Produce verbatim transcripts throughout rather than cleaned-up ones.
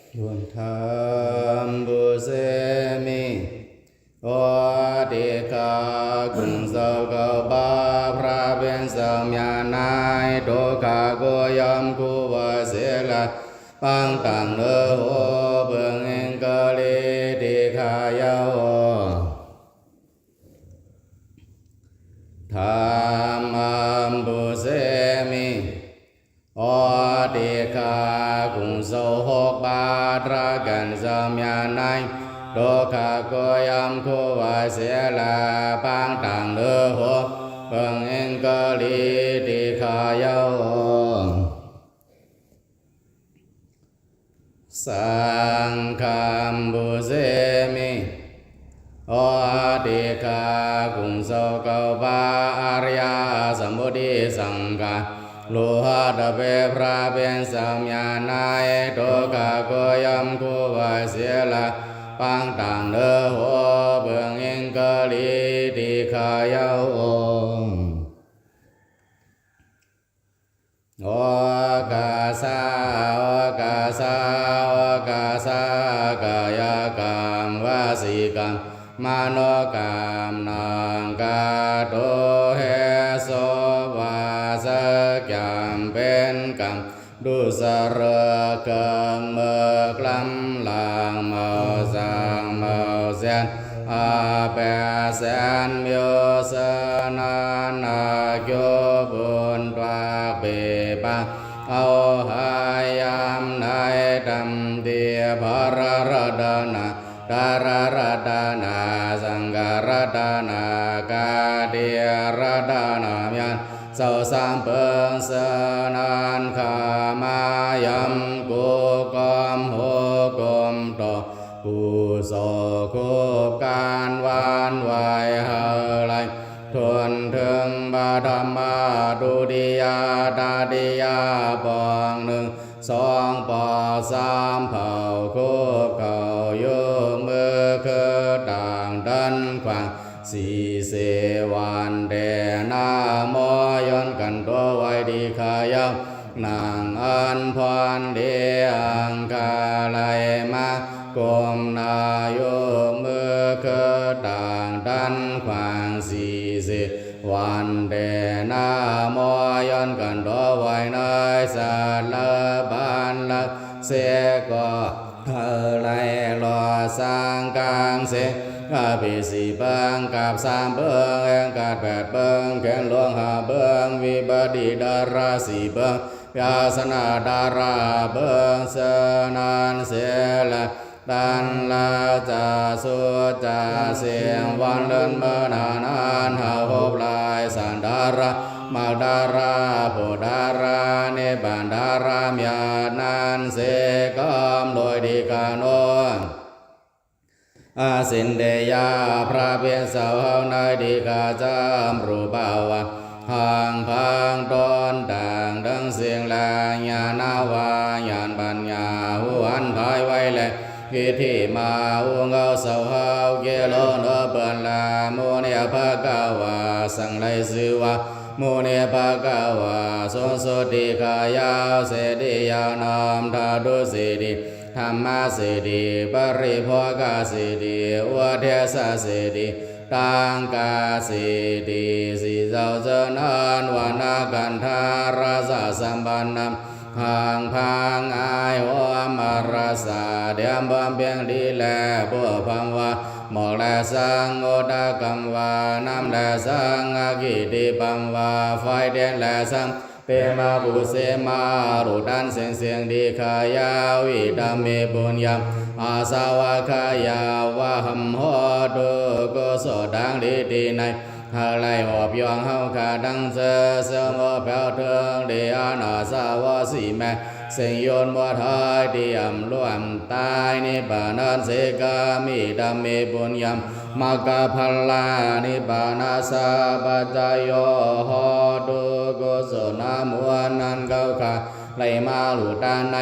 ทำบุญเสมิ โอติกา กรุงเซาเกาปา พระเพี้ยนเซาเมียนาย ทุกขา ก็ยอมคู่ไว้เสียละ ปางต่างเนื้อหัวเบิ่งเองกะลีติขายาว ทำบุญเสมิ โอติกา กรุงเซาหกปา ตระกันเซาเมียนาย ทุกขา ก็ยอมคู่ไว้เสียละ ปางต่างเนื้อหัวเบิ่งเองกะลีติขายาว สังฆัมบุญเสมิ โอติกา กรุงเซาเกาปา อริยสมุติสังฆา โลหะตะเปพระเพี้ยนเซาเมียนาย ทุกขา ก็ยอมคู่ไว้เสียละ ปางต่างเนื้อหัวเบิ่งเองกะลีติขายาว โอกาสา โอกาสา โอกาสา กายกรรม วจีกรรม มโนกรรม นังกะโตเหโส ว่าสักอย่างเป็นกรรม ดุสรกรรม เมิกล้ำลาง เมาสาง เมาเสียน อาแปดแสน โยสนานนาโยบุญตวักเปปา เอาหายยามในตำเตียพระรัตนา ตระรัตนา สังฆรัตนา กาเตียรัตนา เมียนเจ้าสามเปิงเสนานขามายำกุกอมโหกมต่อ ผู้โสกคูบการหวานไหวเฮาไหล ทนถึงปฐมมาทุติยาตติยาปองหนึ่ง สองปอกสามเผ่าคูบเข่ายกมือคือต่างดันขวาง สี่เสวันเตนะโม ย้อนกันตัวไหวดีขายาว นั่งอันพรดีอังคาไหลมา ก้มหน้ายกมือคือต่างดันขวาง สี่เสวันเตนะโม ย้อนกันตัวไหวในสัตว์ละบานละเสกก็ เฮาไหลหลอดสร้างกลางเสง กะปิสี่เปิง กับสามเปิง แองกัดแปดเปิง แขนหลวงห้าเปิง วิปติดาราสี่เปิง ยาสนะดาราเปิง เสนานเสละ ตันละจะสุจะเสียงวันเลินเมินหานานหาหบลายสันดารา มักดารา โพดารา นิพพานดารา เมียนานเสกำโดยดีกาโน อาสินเตยา พระเพี้ยนเสาเฮาในดีกาจำรูปาวา ห่างพางต้นต่างทั้งสิ่งและญาณวาญาณปัญญา หวนภายไว้แล กิตติมา อุงเฮาเสาเฮา เกโลเนอเปิ่นลา มุนิภะกะวา สังไลชื่อว่า มุนิภะกะวา สูงสุดดีกายาว เศรษฐียาวนาม ธาตุเศรษฐี ธรรมเศรษฐี ปริโภคเศรษฐี อุเทสเศรษฐี ตังกาเศรษฐี สี่เจ้าเจ้านั้น วรรณกันธารสสัมปันนัม ห่างพางอายหอมอรสา เตรียมพร้อมเพียงดีแล พวกพังวา หมอกและสัง อุทกรรมวา น้ำและสัง อกิติปังวา ไฟเทียนและสัง เปมาปุเสมา หลุดดันเสียงเสียงดีขายาว อิทัมเมปุญญัง อาสาวะขายาวะหัมโหตุ กุศลดังดีที่ใน เฮาไหลหอบยองเฮาข้าดังเสือ เสือหมอแผวเทิง เดียนาสาวะสีแม่ เสียงโยนบ่ทาย เตรียมร่วมตาย นิพพานันเสกามิ ธัมเมปุญญา มัคคาพลา นิพพานาสาปัจจโย โหตุ กุศลนามวลนั้นเขาข้า ไหลมาหลุดด้านใน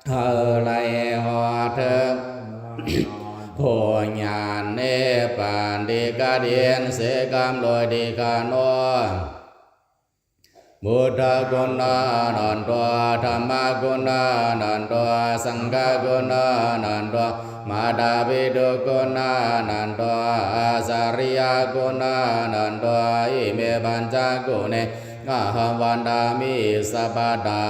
เฮาไหลหอดเถิง โพญาณนิพพาน ที่กระเดียนเสกามโดยดีกาโน Buddhaguṇānando, dhammaguṇānando, saṅghaguṇānando, mātāpituguṇānando, ācariyaguṇānando, ime pañcaguṇe ahaṃ vandāmi sabbadā.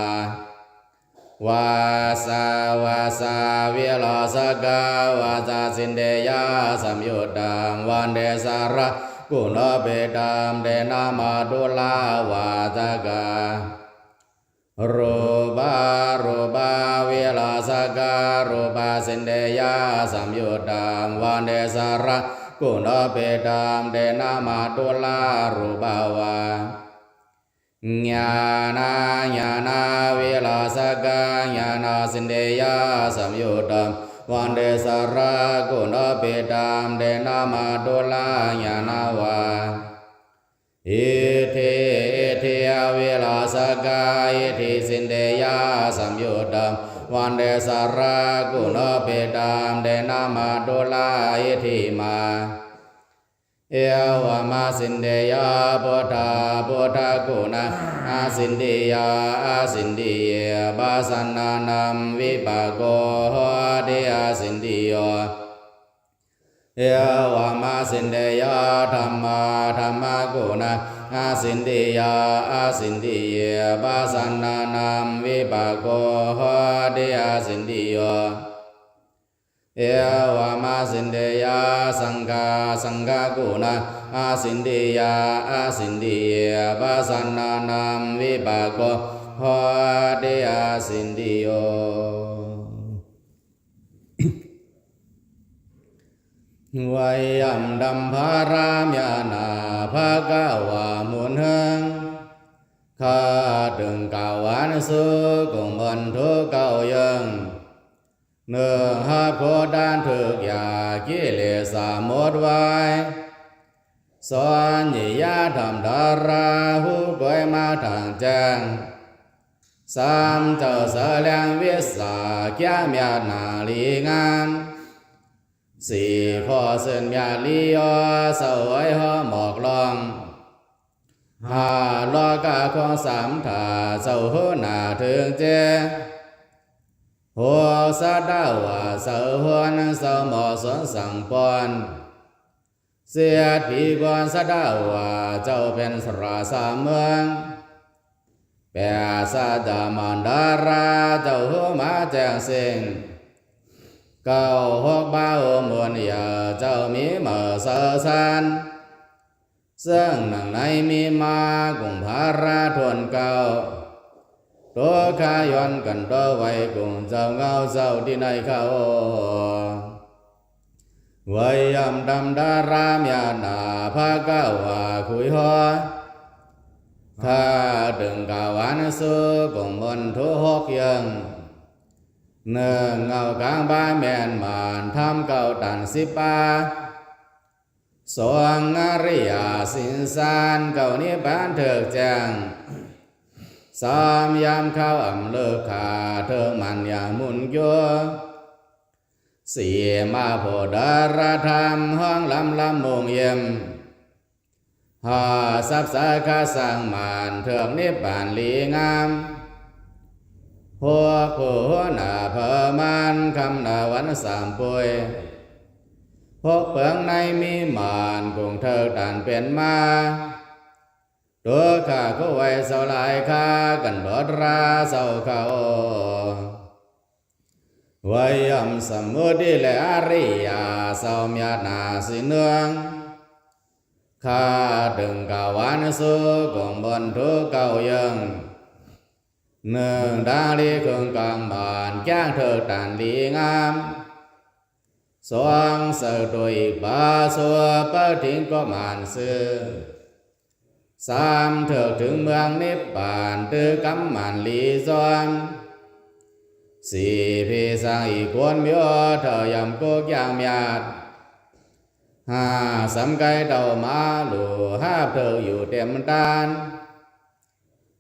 Vāsavassā virāsakā vācācinteyya samyuttaṃ, vande saraṇaguṇūpetam te namatthu lāvacakā. Rūpārūpā virāsakā rūpacinteyya samyuttaṃ, vande saraṇaguṇūpetam te namatthu lārūpavā. Ñāṇañāṇavirāsakā ñāṇacinteyya samyuttaṃ, vande saraṇaguṇūpetam te namatthu lāñāṇavā. Iddhībhivirāsakā iddhicinteyya samyuttaṃ, vande saraṇaguṇūpetam te namatthu lāiddhimā. Evamacinteyya buddhā buddhaguṇaṃ acinteyya acinteyye pasannānaṃ vipāko hoti acinteyyo. Evamacinteyya dhammā dhammaguṇaṃ acinteyya acinteyye pasannānaṃ vipāko hoti acinteyyo. Evamacinteyya saṅghā saṅghaguṇaṃ acinteyya acinteyye pasannānaṃ vipāko hoti acinteyyo. Vayamtaṃ bārāmi nā bhagavā muneṃ kātuṃ kāvaṃ su kuṃ bhaṇḍu kauyuṃ. หนึ่ง หากผู้ด้านถูกยากิเลสหมดไว้ สอนให้ยาธรรมดารา ฮู้กวยมาทางแจ้ง สาม เจ้าแสดงวิชา เกี่ยวเมียดหนาดีงาม สี่ ข้อเชิญเมียดดียอ เศร้าไหวหอหมอกลอง ห้า โลกาของสามถ้า เจ้าหัวหน้าถึงเจ หก สัตว์ว่าเศร้าหวน เศร้าหมอกสนสั่งปอน เสียดผีกวนสัตว์ว่า เจ้าเป็นสราสามเมือง แปด สัจจมานดารา เจ้าฮู้มาแจ้งสิ่ง เก้า หก บาโอมูลยา เจ้ามีมาเสาสาน ซึ่งหนังในมีมากุงภาราทวนเก้า โตขายอนกันโตไว้กุงเจ้าเงาเจ้าที่ในเขา ไว้ย่ำดำดาราเมียหนา พระกาวาคุยหอ ข้าตึงกาวันสู้กุงมนทุหกเยิง หนึ่ง เงากลางบ้านแม่นหมาน ทำเก่าตันสิบปา สอง อริยสินสาร เก่านิพพานเถิกแจ้ง สาม ยามเข้าอ่ำเลิกขา เถิกมันอย่างมุนโย สี่ มาโพดารธรรม ห้องลำลำมุงเยี่ยม ห้า สัพสาขาสร้างมาน เถิกนิพพานหลีงาม หก ผู้หัวหน้าเผ่ามาน คำนาวันสามปุย หก เปิงในมีมาน กุงเถิกตันเป็นมา ตัวข้าผู้ไว้เศร้าหลายข้า กันโดดราเศร้าเขา ไว้ย่ำสมุติและอริยา เศร้าเมียดหนาสิเนือง ข้าตึงกาวันสู้กุงบนทุกเก่าเยิง หนึ่ง ดังลีเคืองกลางบาน แจ้งเถิกตันหลีงาม สอง เสิร์ฟตัวอีกบาสัว เปิดทิ้งก็มานซื่อ สาม เถิกถึงเมืองนิพพาน ตื้อกำมันหลีซ้อน สี่ พี่สร้างอีกคนเมียว เถิกยำกุกยางเมียด ห้า สำไกเต่ามาหลู หาบเถิกอยู่เต็มตาน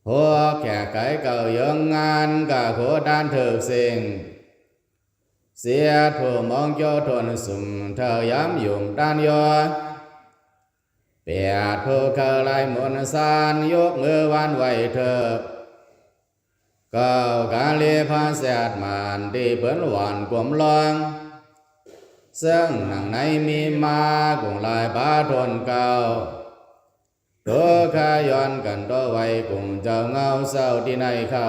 หก แขกไก่เก่าเยิงงาน กะโคดานเถิกเซ็ง เสียดผู้มองโจทนสุม เถิกย้ำหยุ่มด้านยอ แปด ผู้เคยไร้มนต์สาร ยกมือไหว้เถิด เก้า กาลีพระแสดหมาน ที่เปิ้นหว่านกลมร้อง ซึ่งหนังในมีมา กุ่งลายปาทนเก้า ตัวข้าย้อนกันต่อไว้ กุ่งเจ้าเงาเศร้าที่ในเขา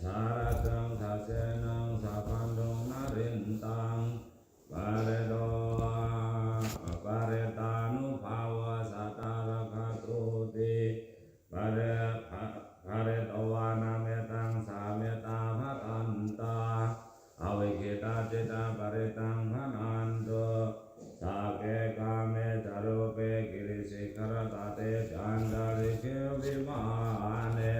Sārajjaṃ sajenaṃ sabandhuṃ narindaṃ, parittā, parittānubhāvaṃ sattā rakkhatūti. Pari-, pa-, pharitvāna mettaṃ samettā bhadantā, avikkhittacittā parittaṃ bhaṇantu. Sagge kāme ca rūpe girisikharataṭe cantalikkhe vimāne,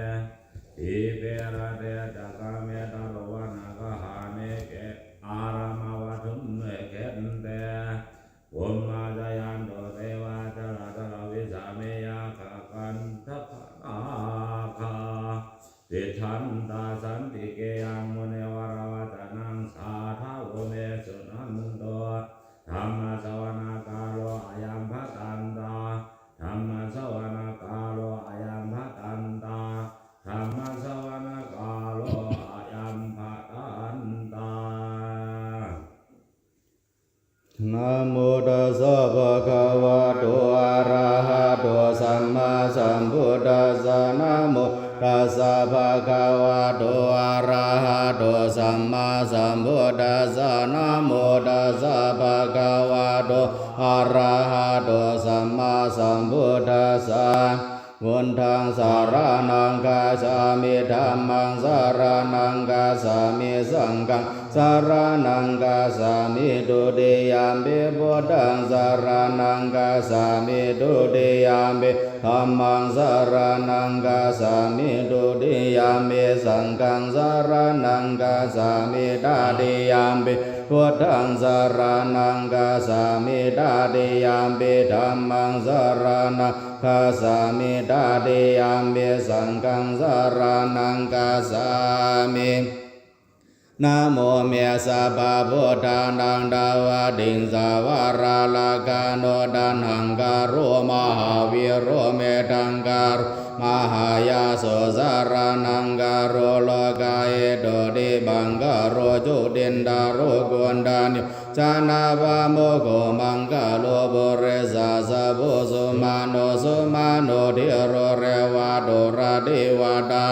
dīpe raṭṭhe ca gāme taruvanagahane gehavatthumhi khette, bhummā cāyantu devā jalathalavisame yakkhagandhabbanāgā, tiṭṭhantā santike yaṃ munivaravacanaṃ sādhavo me suṇantu. Dhammassavanakālo ayam bhadantā. Dhammassavanakālo ayam bhadantā. Dhammassavanakālo ayam bhadantā. Namo tassa bhagavato arahato sammāsambuddhassa. Namo tassa bhagavato arahato sammāsambuddhassa. Namo tassa bhagavato arahato sammāsambuddhassa. Buddhaṃ saraṇaṃ gacchāmi. Dhammaṃ saraṇaṃ gacchāmi. Saṅghaṃ saraṇaṃ gacchāmi. Dutiyampi buddhaṃ saraṇaṃ gacchāmi. Dutiyampi dhammaṃ saraṇaṃ gacchāmi. Dutiyampi saṅghaṃ saraṇaṃ gacchāmi. Tatiyampi buddhaṃ saraṇaṃ gacchāmi. Tatiyampi dhammaṃ saraṇaṃ gacchāmi. Tatiyampi saṅghaṃ saraṇaṃ gacchāmi. Namo me sabbabuddhānaṃ dvattiṃsavaralakkhaṇo taṇhaṅkaro mahāvīro medhaṅkaro mahāyāso saraṇaṅkaro lokahiतो dīpaṅkaro jotindharo koṇḍañño janapāmokkho maṅgalo purisāsabho sumano sumano dhīro revato rativaḍḍhā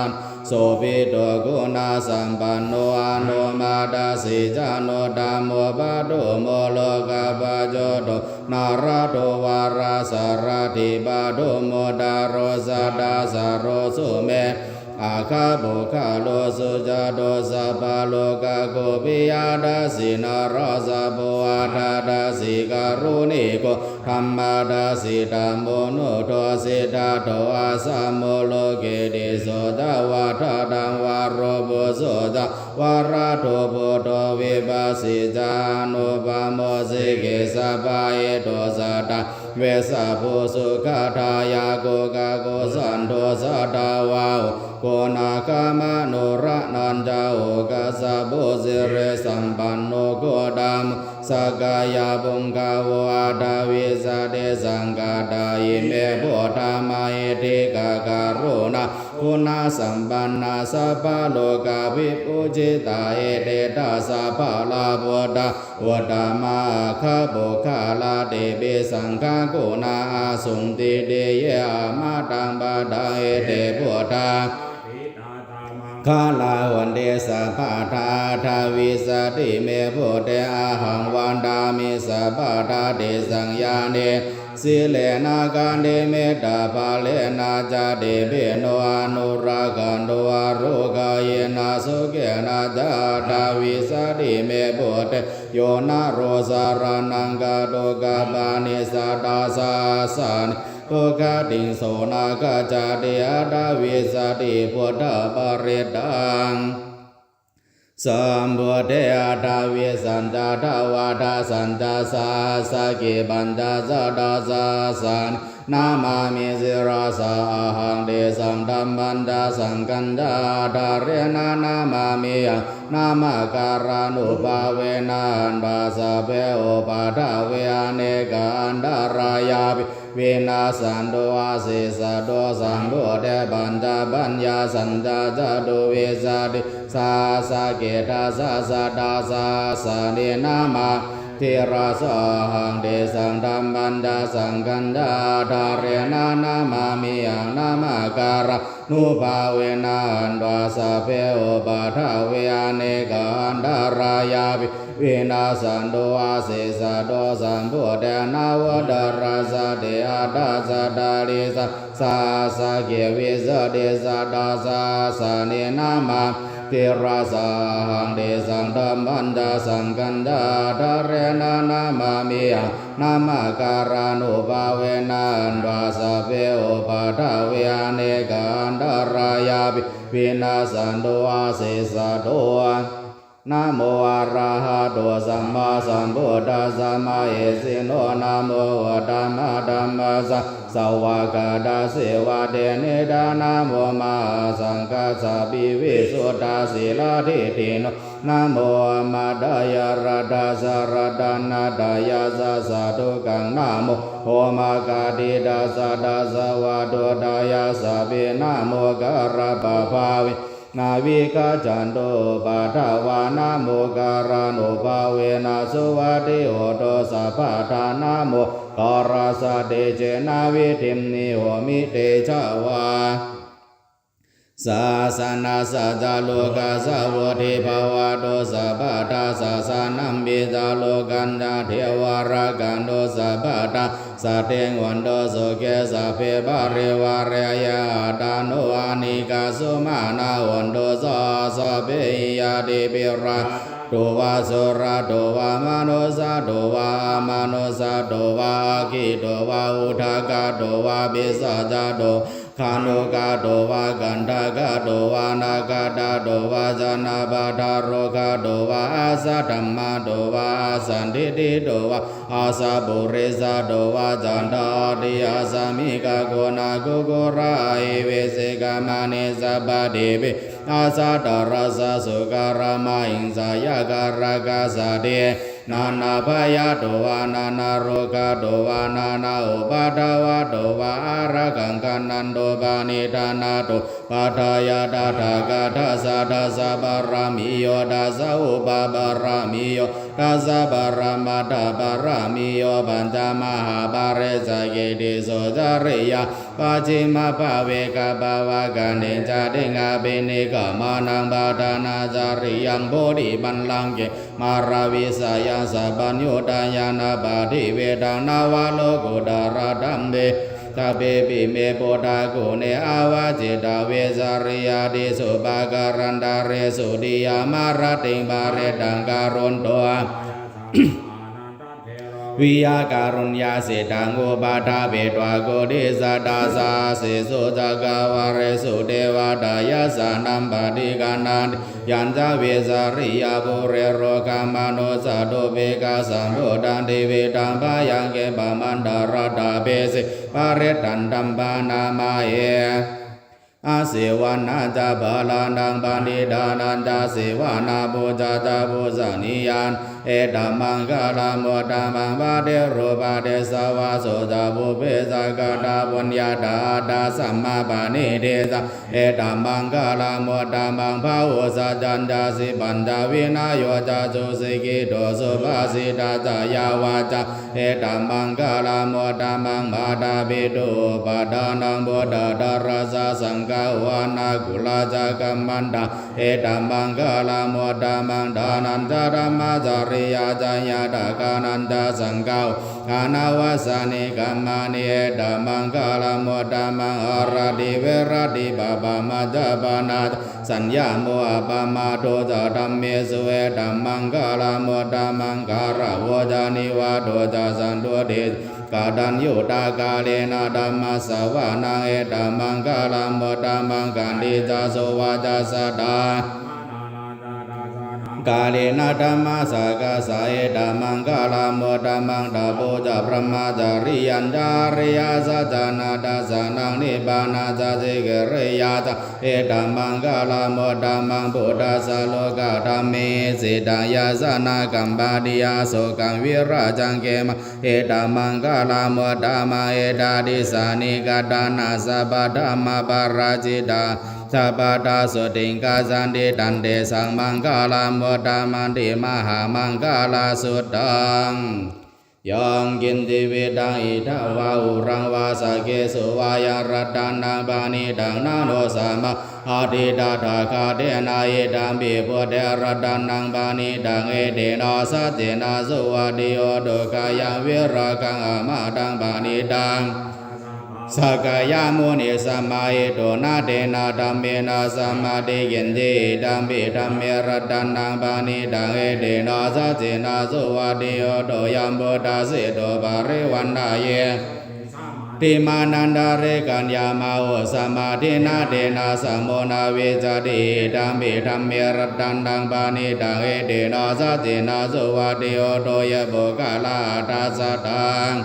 sobhito guṇasampanno anomadassī januttamo padumo lokapajjoto nārado varasārathī padumo daro sattā sāro sumedho aggapuggalo sujāto sabbalokaggo piyadassī narāsabho atthadassī kāruṇiko dhammadassī dhammo nuddho siddhattho asamo loke tisso ca vadattā varo phusso ca varado buddho vipassī ca anupamo sikhī sabbahito satthā vessabhū sukhadāyako kakusandho satthavāho guṇākaro mahāpajjhayo kassapo sirisampanno gotamo sakyapuṅgavo aṭṭhavīsati saṅkhāṭā ime buddhā mahiddhikā karuṇā guṇasampannā sabbalokavibhūjitā etedha sabbalā buddhā uttamā aggapuggala tepi saṅghaguṇā asuṃ tiṭṭhi ye amataṃ padaṃ ete buddhā maṅgalā honti sabbadā aṭṭhavīsati me buddhe ahaṃ vandāmi sabbadā tesaṃ ñāṇe sīlena khantimettābalena ca tepi no anurakkhantu ārokkhayena sukhena ca aṭṭhavīsati me buddhe yo naro saraṇaṃ gato kappāni satta sahassāni duggatiṃ so na gacchati aṭṭhavīsati buddhaparittaṃ. Sambuddhe aṭṭhavīsañca dvādasañca sahassake pañcasatasahassāni namāmi sirasā ahaṃ. Tesaṃ dhammañca saṅghañca ādarena namāmihaṃ. Namakārānubhāvena hantvā sabbe upaddave anekā antarāyāpi vinassantu asesato. Sambuddhe pañcapaññāsañca caturvīsatisahassake dasasatasahassāni namāmi sirasā ahaṃ. Tesaṃ dhammañca saṅghañca ādarena namāmihaṃ. Namakārā nubhāvena hantvā sabbe upaddave anekā antarāyāpi vinassantu asesato. Sambuddhe navuttarasate aṭṭhacattāḷīsasahassake vīsatisatasahassāni namāmi sirasā ahaṃ. Tesaṃ dhammañca saṅghañca ādarena namāmihaṃ. Namakārānubhāvena hantvā sabbe upaddave anekā antarāyāpi vinassantu asesato. Namo arahato sammāsambuddhassa mahesino. Namo uttamadhammassa svākkhātasseva tenidha. Namo mahāsaṅghassāpi visuddhasīladiṭṭhino. Namo āmantayaratassa ratanattayassa sādhukaṃ. Namo omakātītassa tassa vatthuttayassapi. Namokārappabhāvena vigacchantu upaddavā. Namokārānubhāvena suvatthi hotu sabbadā. Namokārassa tejena vidhimhi homi tejavā. Sāsanassa ca lokassa vuḍḍhī bhavatu sabbadā. Sāsanampi ca lokañca devā rakkhantu sabbadā. Saddhiṃ hontu sukhī sabbe parivārāya. Attāno anīghā sumanā hontu saha sabbehi ñātibhi. Rājato vā corato vā manussato vā amanussato vā aggito vā udakato vā pisācato khāṇukato vā kaṇṭakato vā nakkhattato vā janapadarogato vā asaddhammato vā asandiṭṭhito vā asappurisato vā caṇḍahatthi-assa-miga-goṇa-kukkura-ahi-vicchika-maṇi-sabbadīpi acchataraccha-sūkara-mahiṃsa-yakkha-rakkhasādī nānābhayato vā nānārogato vā nānāupaddavato vā ārakkhaṃ gaṇhantu parittā. Nātho paṭṭhāya tathāgatassa dasa pāramiyo dasa upapāramiyo dasa paramatthapāramiyo pañca mahāpariccāge tisso cariyā pacchimabhave gabbhāvakkantiṃ jātiṃ abhinikkhamanaṃ padhānacariyaṃ bodhipallaṅke māravijayaṃ sabbaññutañāṇa paṭivedhaṃ navalokuttaradhamme sabbepi me buddhaguṇe āvajjitvā vesāliyā tīsu pākārantaresu tiyāmarattiṃ parittaṃ karonto vijjākaruññācittaṃ upaṭṭhapetvā koṭisatasahassesu cakkavāḷesu devatā yassāṇaṃ paṭiggaṇhanti yañca vesāliyā pure rogāmanussadubbhikkhasambhūtaṃ tividhaṃ bhayaṃ khippamantarattha bhise parittaṃ taṃ bhaṇāma he. Asevanā ca bālānaṃ paṇḍitānañca sevanā pūjā ca pūjanīyānaṃ etammaṅgalamuttamaṃ. Paṭirūpadesavāso ca pubbe ca katapuññatā attasammāpaṇidhi ca etammaṅgalamuttamaṃ. Bāhusaccañca sippañca vinayo ca susikkhito subhāsitā ca yā vācā etammaṅgalamuttamaṃ. Mātāpitu upaṭṭhānaṃ puttadārassa saṅgaho anākulā ca kammantā etammaṅgalamuttamaṃ. Dānañca dhammacariyā ca ñātakānañca saṅgaho anavajjāni kammāni etammaṅgalamuttamaṃ. Āratī viratī pāpā majjapānā ca saññamo appamādo ca dhammesu etammaṅgalamuttamaṃ. Gāravo ca nivāto ca santuṭṭhī ca kataññutā kālena dhammassavanaṃ etammaṅgalamuttamaṃ. Khantī ca sovacassatā kālena dhammasākacchā etammaṅgalamuttamaṃ. Tapo ca brahmacariyañca ariyasaccāna dassanaṃ nibbānasacchikiriyā ca etammaṅgalamuttamaṃ. Phuṭṭhassa lokadhammehi cittaṃ yassa na kampati asokaṃ virajaṃ khemaṃ etammaṅgalamuttamaṃ. Etādisāni katvāna sabbatthamaparājitā sabbattha sotthiṃ gacchanti tantesaṃ maṅgalamuttamanti mahāmaṅgalasuttaṃ. Yaṅkiñci vittaṃ idha vā huraṃ vā saggesu vā yaṃ ratanaṃ paṇītaṃ na no samaṃ atthi tathāgatena idampi buddhe ratanaṃ paṇītaṃ etena saccena suvatthi hotu. Khayaṃ virāgaṃ amataṃ paṇītaṃ sakyamunī samāhito na tena dhammena samatthi kiñci idampi dhamme ratanaṃ paṇītaṃ etena saccena suvatthi hotu. Yambuddhaseṭṭho parivaṇṇayī tiṃānantarikaññamāhu samādhinā tena samo na vijjati idampi dhamme ratanaṃ paṇītaṃ etena saccena suvatthi hotu. Ye puggalā aṭṭha sataṃ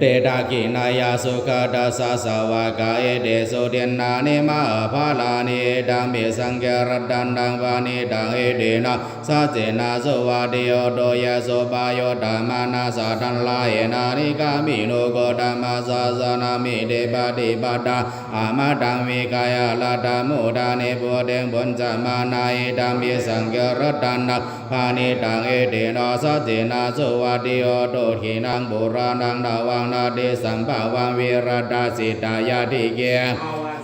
te dakkhiṇeyyā sugatassa sāvakā etesu dinnāni mahapphalāni idampi saṅghe ratanaṃ paṇītaṃ etena saccena suvatthi hotu. Ye suppayuttā manasā daḷhena nikkāmino gotamasāsanamhi te pattipattā amataṃ vigayha laddhā mudhā nibbutiṃ bhuñjamānā idampi saṅghe ratanaṃ paṇītaṃ etena saccena suvatthi hotu. Khīṇaṃ purāṇaṃ navaṃ natthi sambhavaṃ virattacittāyatike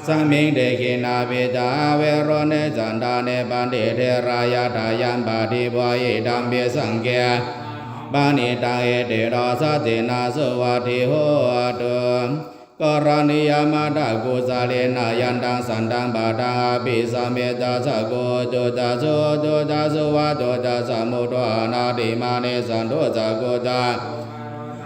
smiṃ te khīṇabījā averā nissantā nibbanti dherā yathāyampadīpo idampi saṅghe paṇītaṃ etena saccena suvatthi hotu. Karaṇīyamatthakusalena yantaṃ santaṃ padaṃ abhisamecca sakko ujū ca suhujū ca suvaco cassa mudu anatimānī santussako ca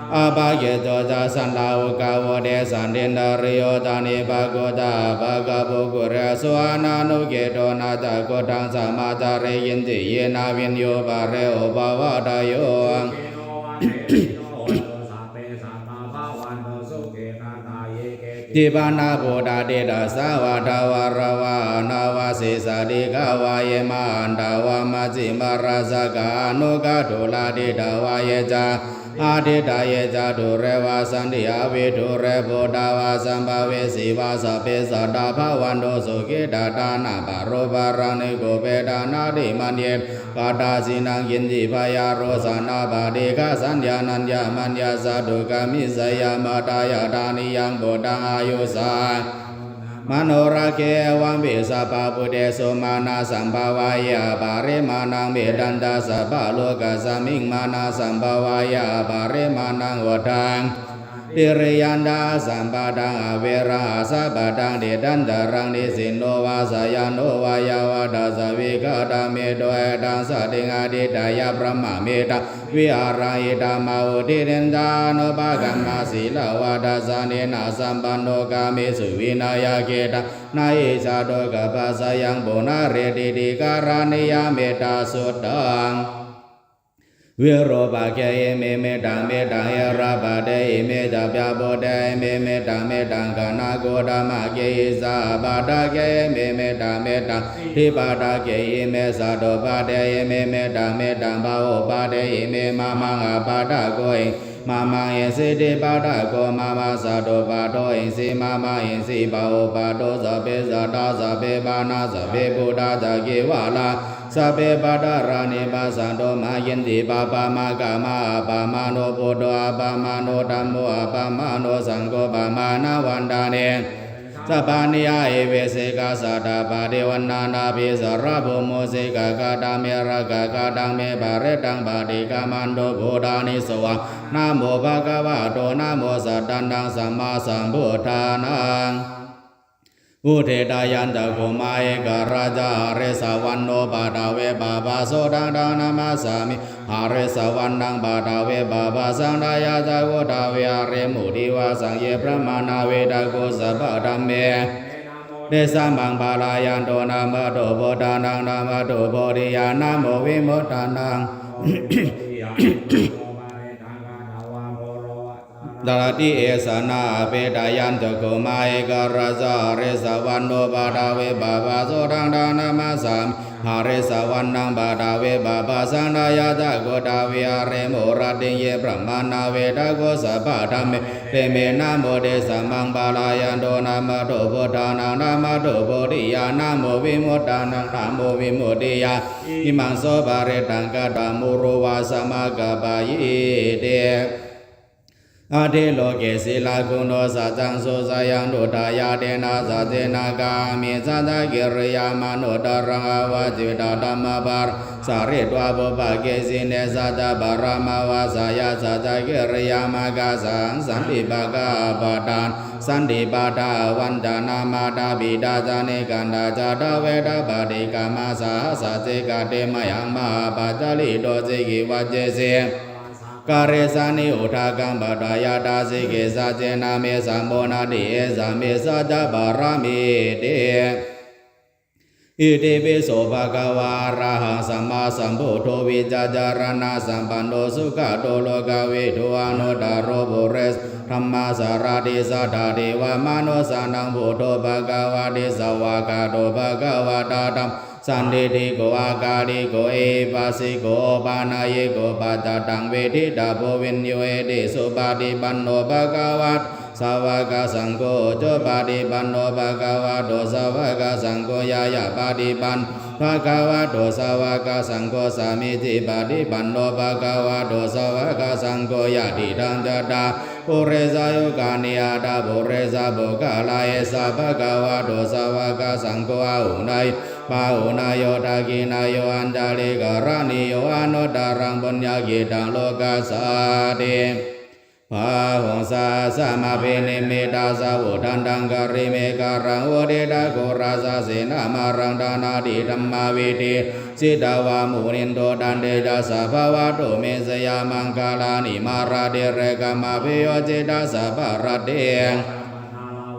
appakicco ca sallahukavutti santindriyo ca nipako ca appagabbho kulesu ananugiddho na ca khuddaṃ samācare kiñci yena viññū pare upavadeyyuṃ. Ci pāṇabhūtatthi tasā vā thāvarā vā anavasesā dīghā vā ye mahantā vā majjhimā rassakā aṇukathūlā diṭṭhā vā ye ca adiṭṭhā ye ca dūre vasanti avidūre bhūtā vā sambhavesī vā sabbe sattā bhavantu sukhitattā. Na paro paraṃ nikubbetha nātimaññetha katthaci naṃ kiñci byārosanā paṭighasaññā nāññamaññassa dukkhamiccheyya. Mātā yathā niyaṃ puttaṃ āyusā manorakkhe evampi sabbabhūtesu mānasambhāvaye aparimāṇaṃ. Mettañca sabbalokasmiṃ mānasambhāvaye aparimāṇaṃ uddhaṃ tiriyañca asambādhaṃ averaṃ asapattaṃ. Tiṭṭhañcaraṃ nisinno vā sayāno vā yāvatassa vigatamiddho etaṃ satiṃ adhiṭṭheyya brahmametaṃ vihāraṃ idhamāhu. Diṭṭhiñca anupagamma sīlavā dassanena sampanno kāmesu vineyya gedhaṃ na hi jātu gabbhaseyyaṃ punaretīti. Karaṇīyam ettasuttaṃ. Virūpakkhe ime mettaṃ mettaṃ erāpaṭe ime ca byāpute ime mettaṃ mettaṃ kaṇhakuṭamākkhehi saha pāṭhakhe ime mettaṃ mettaṃ dīpāṭhakhe ime satupāṭe ime mettaṃ mettaṃ pahupāṭe ime mamaṃ apāṭhako hi mamaṃ isiṭhipāṭhako mama satupāṭho hi mamaṃ isipahupaṭo. Sabbe sattā sabbe pāṇā sabbe bhūtā ca kevalā sabbe bhadrāni passantu mā kiñci pāpam akama. Appamāṇo buddho appamāṇo dhammo appamāṇo saṅgho pamāṇavantāni sabbāni ahi vicchikā sattā paṭibhāṇānābhī sarabū mūsikā. Kataṃ me rakkhā kataṃ me parittaṃ paṭikkamantu bhūtāni sovaṃ. Namo bhagavato namo sattannaṃ sammāsambuddhānaṃ. Udetayañcakkhumā ekarājā harissavaṇṇo paṭhavippabhāso taṃ taṃ namassāmi harissavaṇṇaṃ paṭhavippabhāsaṃ. Tayajja guttā viharemu divā saññe brāhmaṇā vitakkho sabbadhamme Tesa maṃ pālayantu. Namatthu buddhānaṃ, namatthu bodhiyā, namo vimuttānaṃ. Taratī esanā apetayaṃ cakkhumā ekarājā harissavaṇṇo paṭhavippabhāso taṃ taṃ namassāmi. Harissavaṇṇaṃ paṭhavippabhāsaṃ tayajja guttā viharemu rattiṃ. Ye brāhmaṇā vedagu sabbadhamme te me namo tesa maṃ pālayantu. Namatthu buddhānaṃ, namatthu bodhiyā, namo vimuttānaṃ, namo vimuttiyā. Imaṃ so parittaṃ katvā moro vāsamakappayīti. Atthi loke sīlaguṇo saccaṃ soceyyaṃ duṭṭhajātena saccena kāhāmi saccakiriyamanuttaraṃ. Āvajjitvā dhammabalaṃ sārītvā pubbake sīne saccabalamavassāya saccakiriyamākāsahaṃ santi pakkhā apattānaṃ santi padā avañcanā. Mātā pitā ca nikkhantā ca dveva paṭikkama saha sacce kate mayhaṃ mahāpajjalito sikhi vajjesi karīsāni udakaṃ patvā yathā sikhi saccena me samo natthi esa me saccabalamīti. Itipi so bhagavā arahaṃ sammāsambuddho vijjācaraṇasampanno sugato lokavidū anuttaro purisadammasārathi satthā devamanussānaṃ buddho bhagavāti. Svākkhāto bhagavatā dhammo sandiṭṭhiko akāliko ehipassiko opanayiko paccattaṃ veditabbo viññūhīti. Supaṭipanno bhagavato sāvakasaṅgho, ujupaṭipanno bhagavato sāvakasaṅgho, ñāyapaṭipanno bhagavato sāvakasaṅgho, sāmīcipaṭipanno bhagavato sāvakasaṅgho, yadidaṃ cattāri purisayugāni aṭṭha purisapuggalā, esa bhagavato sāvakasaṅgho, āhuneyyo pāhuneyyo dakkhiṇeyyo añjalikaraṇīyo anuttaraṃ puññakkhettaṃ lokassāti. Bāhuṃ sahassamabhinimmitasāvudhantaṃ grīmekhalaṃ uditaghorasasenamāraṃ dānādidhammavidhinā jitavā munindo taṃ tejasā bhavatu me jayamaṅgalāni. Mārātirekamabhiyujjhitasabbarattiṃ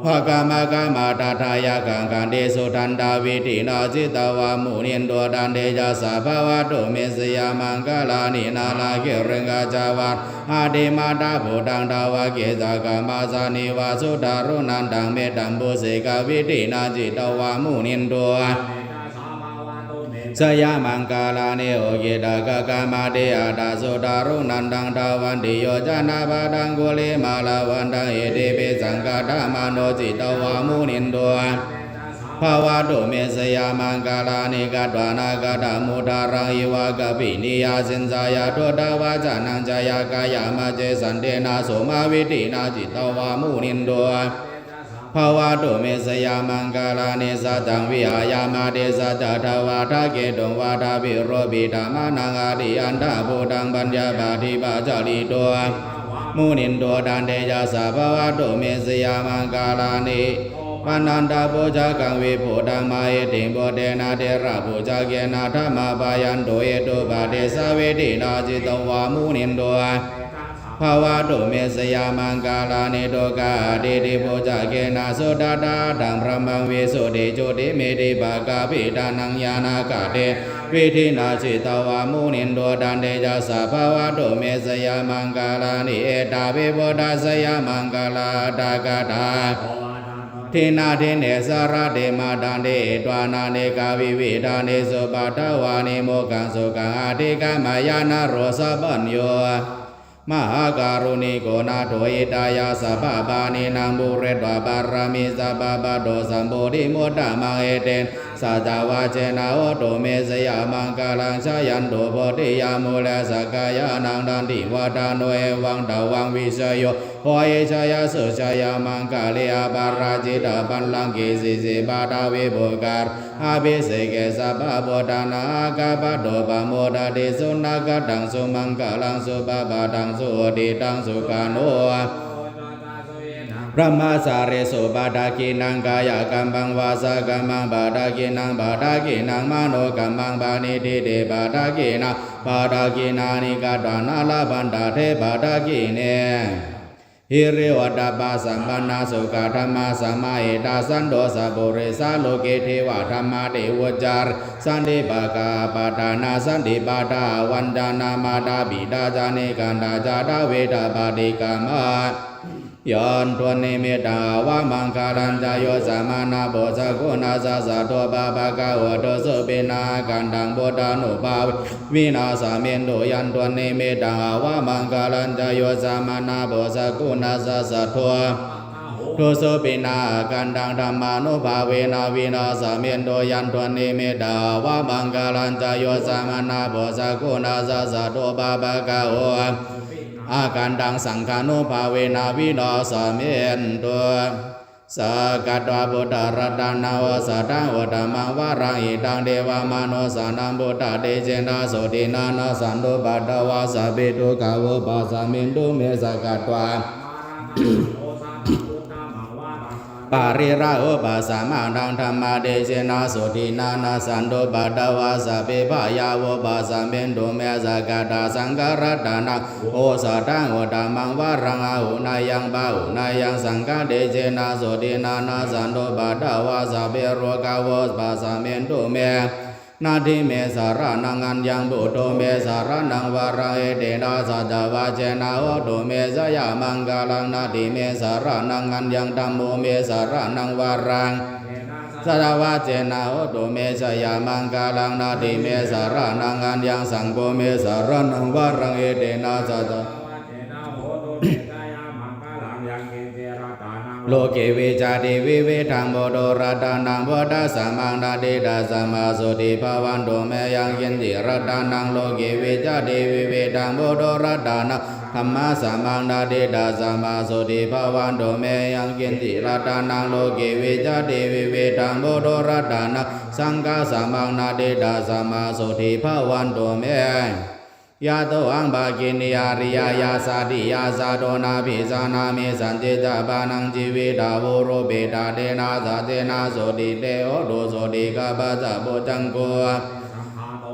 ghorampanāḷavakamakkhamathaddhayakkhaṃ khantīsudantavidhinā jitavā munindo taṃ tejasā bhavatu me jayamaṅgalāni. Nāḷāgiriṃ gajavaraṃ atimattabhūtaṃ dāvaggicakkamasanīva sudāruṇantaṃ mettambusekavidhinā jitavā munindo jayamaṅgalāni. Ukkhittakakhamatiyatthasudāruṇantaṃ dhāvantiyojanapathaṅgulimālavantaṃ iddhībhisaṅkhatamano jitavā munindo bhavatu me jayamaṅgalāni. Katvāna kaṭṭhamudaraṃ iva gabbhinīyā ciñcāya duṭṭhavacanaṃ janakāyamajjhe santena somavidhinā jitavā munindo bhavatu me jayamaṅgalāni. Saccaṃ vihāya matisaccakavādaketuṃ vādābhiropitamanaṃ atiandhabhūtaṃ paññāpadīpajalito munindo taṃ tejasā bhavatu me jayamaṅgalāni. Opanandabhujagaṃ vibudhaṃ mahiddhiṃ puttena therabhujagena damāpayanto iddhūpadesavidhinā jitavā munindo bhavatu me jayamaṅgalāni. Duggāhadiṭṭhibhujagena sudaṭṭhahatthaṃ brahmaṃ visuddhijutimiddhibakābhidhānaṃ ñāṇāgadena vidhinā jitavā munindo taṃ tejasā bhavatu me jayamaṅgalāni. Etāpi buddhajayamaṅgalaaṭṭhagāthā dinadine sarate matandī hitvānanekavividhāni cupaddavāni mokkhaṃ sukhaṃ adhigameyya naro sapañño. Mahākāruṇiko nātho hitāya sabbapāṇinaṃ pūretvā pāramī sabbā patto sambodhimuttamaṃ etena saccavajjena hotu me jayamaṅgalaṃ. Jayanto bodhiyā mūle sakyānaṃ nandivaḍḍhano evaṃ tvaṃ vijayo hohi jayassu jayamaṅgale aparājitapallaṅke sīse paṭhavipokkhare abhiseke sabbabuddhānaṃ aggappatto pamodati. Sunakkhattaṃ sumaṅgalaṃ supabhātaṃ suhuṭṭhitaṃ sukhaṇo brahmacārisu padakkhiṇaṃ kāyakammaṃ vācākammaṃ padakkhiṇaṃ padakkhiṇaṃ manokammaṃ paṇidhī te padakkhiṇā padakkhiṇāni katvāna labhantatthe padakkhiṇe. Hiriottapasampanā sukkadhammasamāhitā, santo sappurisā loke devadhammāti vuccare. Santi pakkhā apattanā santi pādā avañcanā, mātā pitā ca nikkhantā ca dveda paṭikkama. Yandunnimittaṃ avamaṅgalañca yo samānabhūto sakuṇassa saddo pāpaggaho dussupinaṃ akantaṃ buddhānubhāvena vināsamentu. Yandunnimittaṃ avamaṅgalañca yo samānabhūto sakuṇassa saddo dussupinaṃ akantaṃ dhammānubhāvena vināsamentu. Yandunnimittaṃ avamaṅgalañca yo samānabhūto sakuṇassa saddo pāpaggaho akantaṃ saṅghānubhāvena vināsamentu. Sakkatvā buddharatanaṃ osathaṃ uttamaṃ varaṃ, hitaṃ devamanussānaṃ buddhatejena sotthinā, nassantupaddavā sabbe dukkhā vūpasamentu me. Sakkatvā pariḷāhūpasamanaṃ dhammatejena sotthinā, nassantupaddavā sabbe bhayā vūpasamentu me. Sakkatvā saṅgharatanaṃ osathaṃ uttamaṃ varaṃ, āhuneyyaṃ pāhuneyyaṃ saṅghatejena sotthinā, nassantupaddavā sabbe rogā vūpasamentu me. Natthi me saraṇaṃ aññaṃ, buddho me saraṇaṃ varaṃ, etena saccavajjena hotu me jayamaṅgalaṃ. Natthi me saraṇaṃ aññaṃ, dhammo me saraṇaṃ varaṃ, saccavajjena hotu me jayamaṅgalaṃ. Natthi me saraṇaṃ aññaṃ, saṅgho me saraṇaṃ varaṃ, etena saccavajjena hotu me jayamaṅgalaṃ. Yaṅkiñci ratanaṃ loke vijjati vividhaṃ puthu, ratanaṃ buddhasamaṃ natthi, tasmā sotthī bhavantu me. Yaṅkiñci ratanaṃ loke vijjati vividhaṃ puthu, ratanaṃ dhammasamaṃ natthi, tasmā sotthī bhavantu me. Yaṅkiñci ratanaṃ loke vijjati vividhaṃ puthu, ratanaṃ saṅghasamaṃ natthi, tasmā sotthī bhavantu me. Yatohaṃ bhagini ariyāya satthiya saddo nābhijānāmi, sañcicca pāṇaṃ jīvitā voropetā, tena saccena sotthi te hotu. Sotthi kāpasa bojjhaṅgo,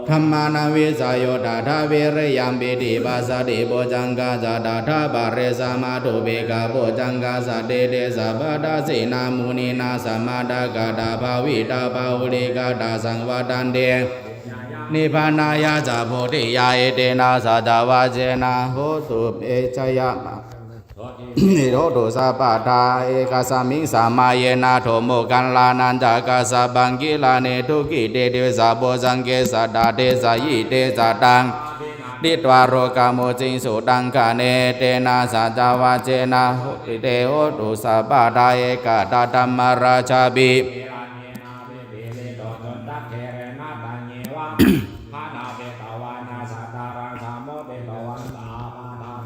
dhammānaṃ vicayo tathā, vīriyampi ti passaddhi bojjhaṅgā ca tathāpare, samādhupekkhabojjhaṅgā sattete sabbadassinā, muninā sammadakkhātā bhāvitā bahulīkatā, saṃvattanti nibbānāya ca bodhiyā, etena saccavajjena hotu me jayama- -ṅgalaṃ, hotu sabbadā. Ekasmiṃ samaye nātho moggallānañca kassapaṃ, gilāne dukkhite disvabojjhaṅge, satta desayi desa taṃ abhinanditvā, rogā mucciṃsu taṅkhaṇe, etena saccavajjena hotu te hotu sabbadā. Ekadā dhammarājāpi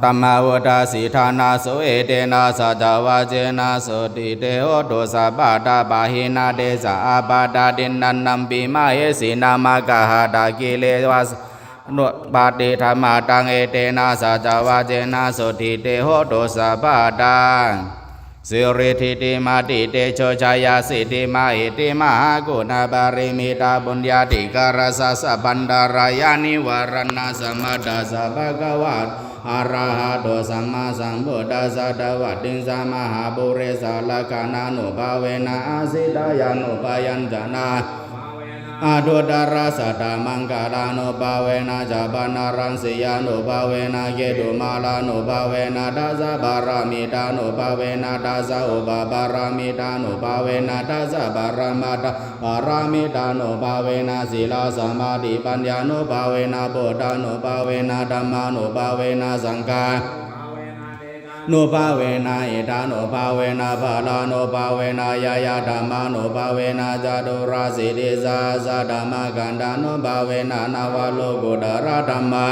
dhammavuḍḍhāsi ṭhānaso, etena saccavajjena sotthi te hotu sabbadā. Pahīnā te ca ābādhā tiṇṇannampi mahesinaṃ, maggāhatakilesānupapattidhammataṃ, etena saccavajjena sotthi te hotu sabbadā. Siridhitimatitejojayasiddhimahiddhimahāguṇāparimitapuññādhikārassa sabbantarāyanivāraṇasamatthassa bhagavato arahato sammāsambuddhassa dvattiṃsamahāpurisalakkhaṇānubhāvena āsītyānubyañjanā aṭṭhuttarasatamaṅgalānubhāvena chabbaṇṇaraṃsiyānubhāvena ketumālānubhāvena dasapāramitānubhāvena dasaupapāramitānubhāvena dasaparamatthapāramitānubhāvena sīlasamādhipaññānubhāvena buddhānubhāvena dhammānubhāvena saṅghā nubhāvena iddhānubhāvena balānubhāvena ñāyadhammānubhāvena caturāsītisahassadhammakkhandhānubhāvena navalokuttaradhammā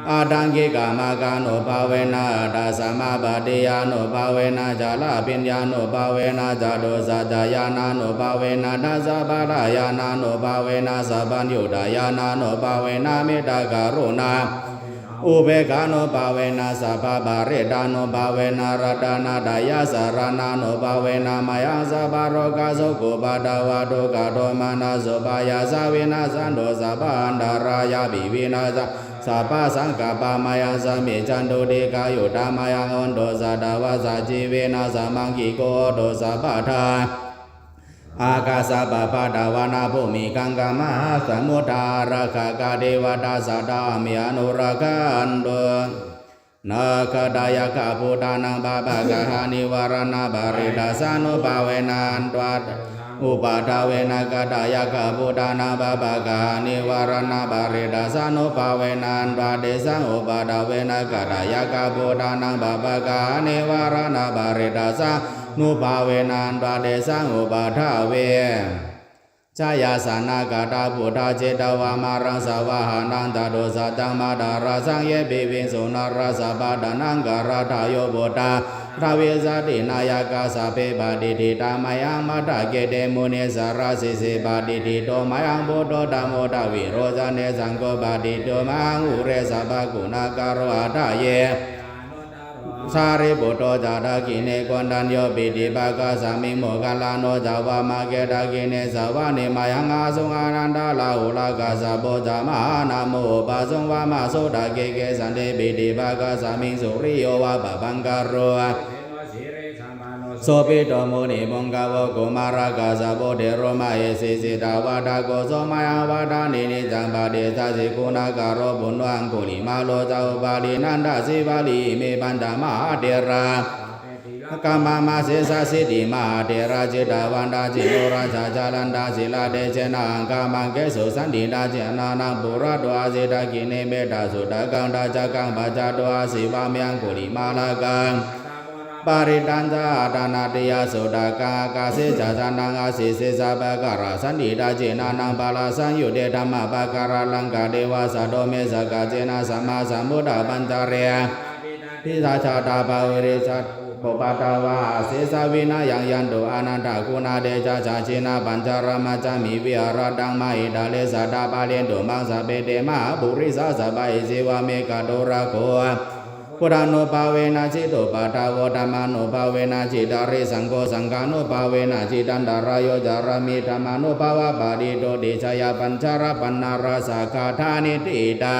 aṭṭhaṅgikamaggānubhāvena aṭṭhasamāpattiyānubhāvena chaḷabhiññānubhāvena catusaccañāṇānubhāvena dasabalañāṇānubhāvena sabbaññutañāṇānubhāvena mettākaruṇā Upekkhānubhāvena sabbaparittānubhāvena ratanattayasaraṇānubhāvena mayhaṃ sabbarogā sokā dukkhadomanassupāyāsā vinassantu sabba antarāyāpi vinassantu sabbasaṅkappā mayhaṃ samijjhantu dīghāyutā mayhaṃ hontu satavassajīvena samaṅgiko hotu sabbadā. Ākāsapabbatavanabhūmigaṅgāmahāsamuddā ārakkhakā devatā sadā amhe anurakkhantu. Nakkhattayakkhabhūtānaṃ pāpaggahanivāraṇaparittānubhāvena hantvā upaddave. Nakkhattayakkhabhūtānaṃ pāpaggahanivāraṇaparittānubhāvena hantvā tesaṃ upaddave. Nakkhattayakkhabhūtānaṃ pāpaggahanivāraṇaparittānubhāvena hantvā tesaṃ upaddave. Jayāsanāgatā buddhā jetvā māraṃ savāhanaṃ catusaccāmataraṃ sāsane piviṃsu narāsabhā. Taṇhaṅkarādayo buddhā ṭhāvīsati nāyakā sabbe patiṭṭhitā mayhaṃ matthake te munissarā. Sīse patiṭṭhito mayhaṃ buddho dhammo dvilocane saṅgho patiṭṭhito mayhaṃ ure sabbaguṇākaro. Hadaye Sārīputto ca dakkhiṇe koṇḍañño piṭṭhibhāgasmiṃ moggallāno ca vāmake. Dakkhiṇe savane mayhaṃ āsuṃ ānandarāhulā kassapo ca mahānāmo ubhāsuṃ vāmasotake. Kesante piṭṭhibhāgasmiṃ suriyo va pabhaṅkaro sobhito munipuṅgavo. Kumārakassapo thero mahesī cittavādako so mayhaṃ vadane niccaṃ patiṭṭhāsi guṇākaro. Puṇṇo aṅgulimālo ca upālī nandasīvalī ime pañca mahātherā sabbamāma sesāsīti mahātherā. Jitavantā jinorasā jalantā sīlatejena aṅgamaṅgesu saṇṭhitā. Jinánaṃ purato āsi dakkhiṇe mettasuttakaṃ dhajaggaṃ pacchato āsi vāme aṅgulimālakaṃ. Parittañca āṭānāṭiyasuttakaṃ ākāse chadanaṃ āsi sesā pākārasaṇṭhitā. Jinánaṃ bālāsaṃyutte dhammapākāralaṅkate vāsato me sakkacce nāsamā samuddapañjare. Disā jātā bāhirī sattupaddavā asesā vinayaṃ yantu anantaguṇatejasā. Jinapañjaramajjhamhi viharataṃ mahītale sadā pālentu maṃ sabbe te mahāpurisāsabhā. Iseva me garo rakkho buddhānubhāvena jitupaddavo dhammānubhāvena jitārisaṅgho saṅghānubhāvena jitantarāyo carāmi dhammānubhāvapālito. Tejayā pañcarattnarājagāthā niṭṭhitā.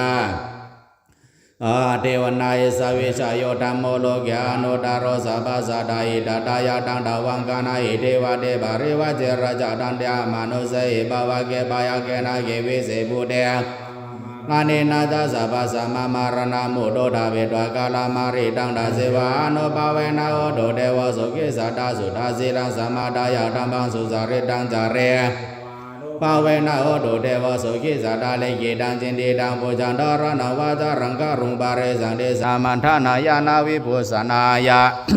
Aṭṭhena esa vijayo dhammo loke anuttaro sabbasatthā hitāya taṃ tvaṃ gaṇhāhi devate parivajjena ca. Tantehāmanussāhi pāvake byagghe nāge vise bhūte anena ca sabbasmā maraṇā mutto ṭhapetvā kālamarantaṃ. Tasseva ānubhāvena hotu devo sukhī sadā. Suddhasīlaṃ samādāya dhammaṃ sucaritaṃ care bhāvena hotu devo sukhī sadā. Likkhitaṃ cintitaṃ pūjaṃ dhāraṇaṃ vā caraṃ karuṃ paresaṃ tesaṃ samādhanāya na vibhūsanāya.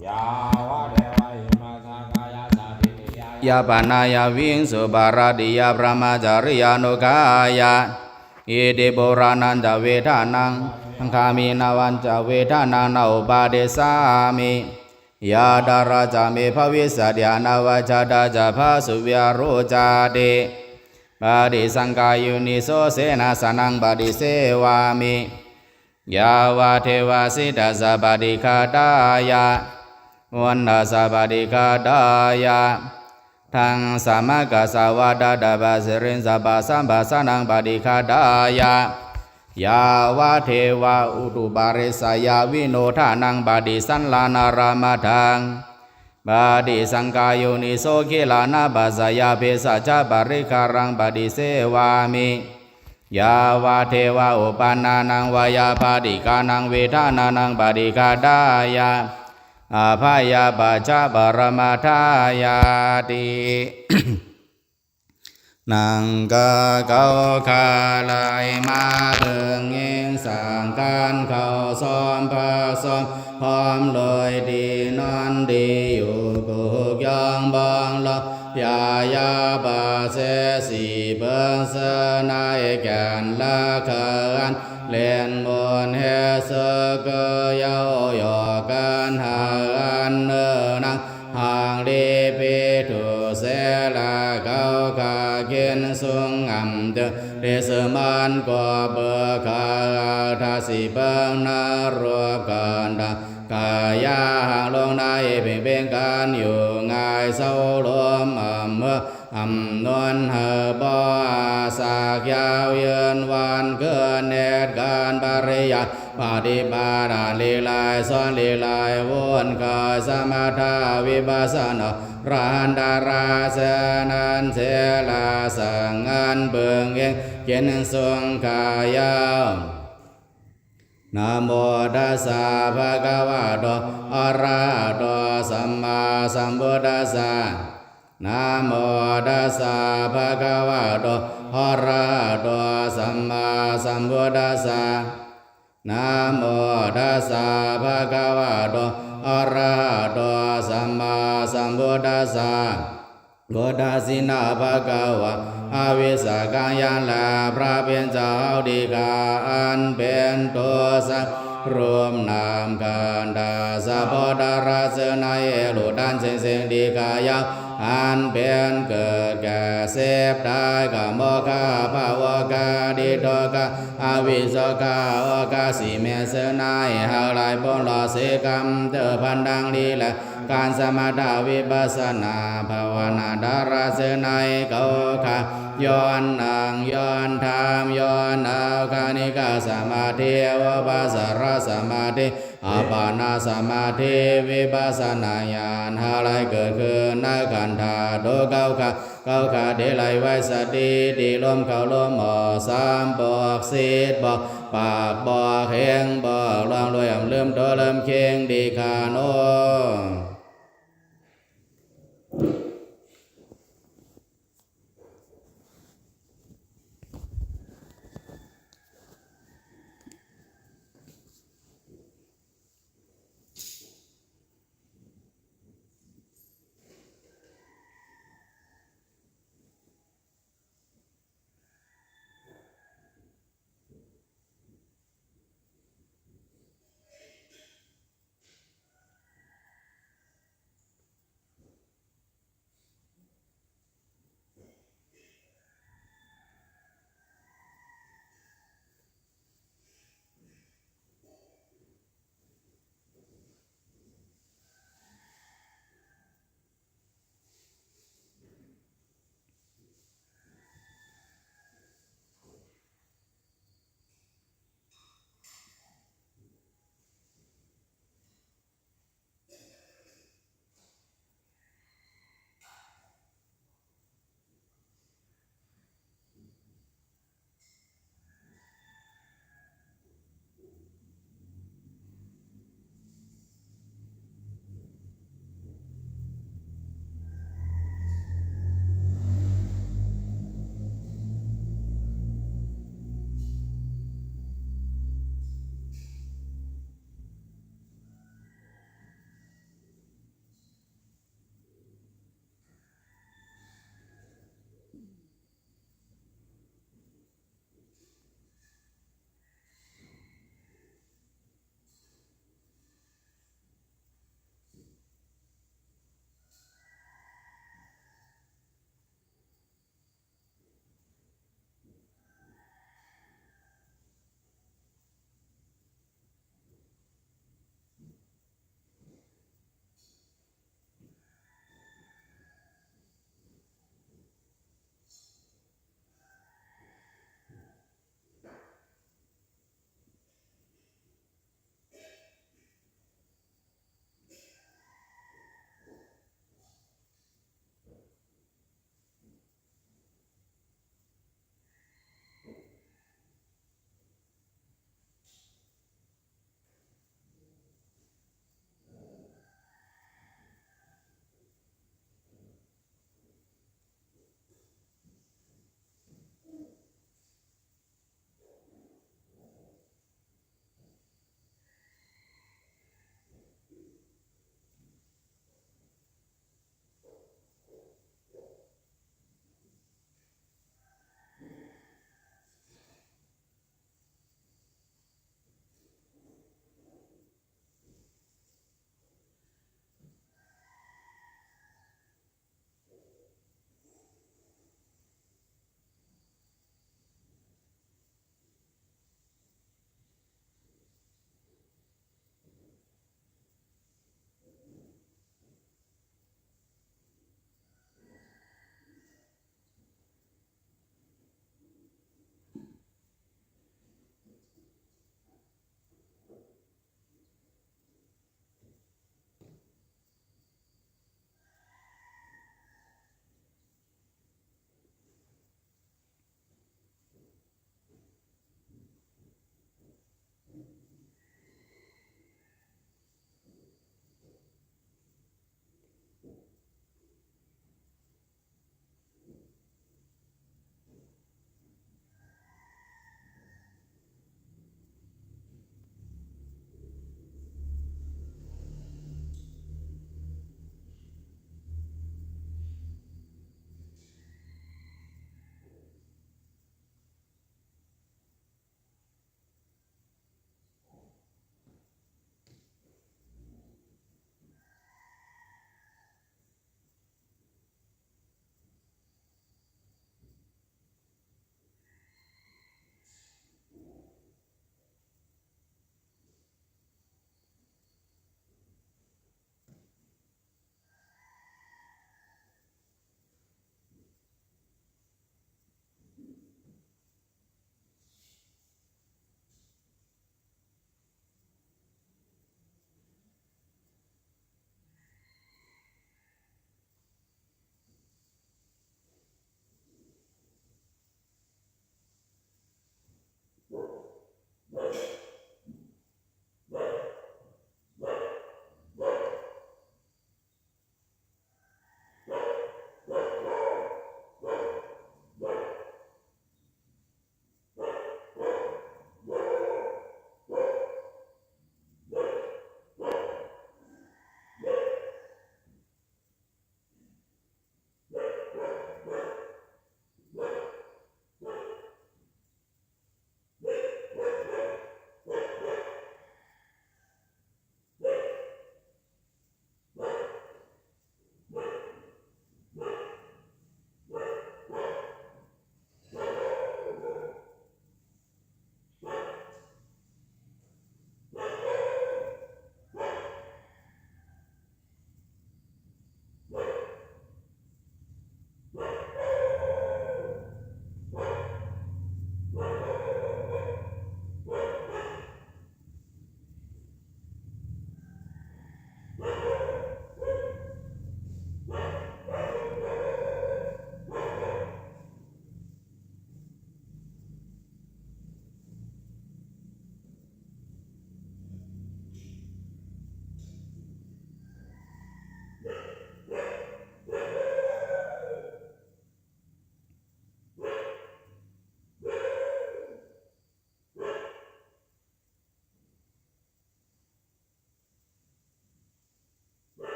Yāvadeva imassa kāyassa ṭhitiyā yāpanāya vihiṃsuparatiyā brahmacariyānuggahāya. Iti purāṇañca vedanaṃ navaṃ gāmi navañca vedanaṃ na uppādessāmi. Yātrā ca me bhavissati anavajjatā ca phāsuvihāro cāti. Paṭisaṅkhā yoniso senāsanaṃ paṭisevāmi. Yāvadeva sītassa paṭighātāya uṇhassa paṭighātāya ḍaṃsamakasavātātapasiriṃsapasamphassānaṃ paṭighātāya. Yāvadeva utuparissayavinodanaṃ paṭisallānārāmatthaṃ. Paṭisaṅkhā yoniso gilānapaccayabhesajja paṭighāraṃ paṭisevāmi. Yāvadeva uppannānaṃ veyyābādhikānaṃ vedanānaṃ paṭighātāya abyāpajjhaparamatthāyāti. နံႇ ၵ ၵဝ် ၶ လ ႆ မ တိူင် ဢိင် သင် ၶၼ် ၶဝ် သွမ်း ၽၵ်း သွမ်း ၽွမ်ႉ လူၺ်ႈ တီႈၼွၼ်း တီႈယူႇ ၵူႈၵျွင်း ပွင်း လွင်း ယႃႇယႃ ပႃႇသႄး သီႇပိူင် သိူဝ်း ၼႆႉ ၵႅၼ်ႇ လၵ်း ၶႂ်ႈ ဢၼ် လဵၼ်ႈ မူၼ်ႈ ႁဵတ်း သိူဝ်း ၵိူဝ်း ယဝ်ႉ ယေႃႇ ၵၼ် ႁႃ ဢၼ် ၼိူဝ်ႉ ၼင် ႁၢင်ႈ လီ ပီး ထူႇ သေ လႄႈ ၵဝ် ၶႃႈ ၵိၼ် သုင် กำเจริญสมันก็เบิกขาทักสิเบิงนรกกันดา กายะหังลงในเพ่งเพ่งกันอยู่ ง่ายเศร้าลมอ่ำเมื่ออ่ำนวลให้บ่อาสากยาวยืนวันคืนเหตุการณ์ปริยัติปฏิบัติหลีกหลายสอนหลีกหลายวนกายสมถะวิปัสสนา รันตราเสนันเสลาสังงันเปิงเองเขียนทรงขายาว Namo tassa bhagavato arahato sammāsambuddhassa. Namo tassa bhagavato arahato sammāsambuddhassa. Namo tassa bhagavato arahato sammāsambuddhassa. Buddhasina bhagavā avisakaṃ ยังแลพระผู้เป็นเจ้าดีกา อันเป็นตัวสังรูปนามขันธ์ Dasapottarasena ลูกดันเซ็งเซ็งดีกายาว อันเป็นเกิดแก่เสพได้กามกาภวกาดิโทกาอวิชชกาโอกาสิเมเสนายหากหลายปลอดเสกรรมเจอพันดังนี้แล การสมถะวิปัสสนาภาวนาดาราเสนายเขาขาย้อนนั่งย้อนทำย้อนเอาคณิกาสมาธิอุปสารสมาธิอัปปนาสมาธิวิปัสสนาญาณหากหลายเกิดขึ้นในขันธาตุเขาขา เขาขาได้ไหลไว้สติดีลมเข้าลมออกสามบอกสิทธิ์บอกปากบอกเฮงบอกลองรวยอ่ำลืมตัวเริ่มเคียงดีขาโน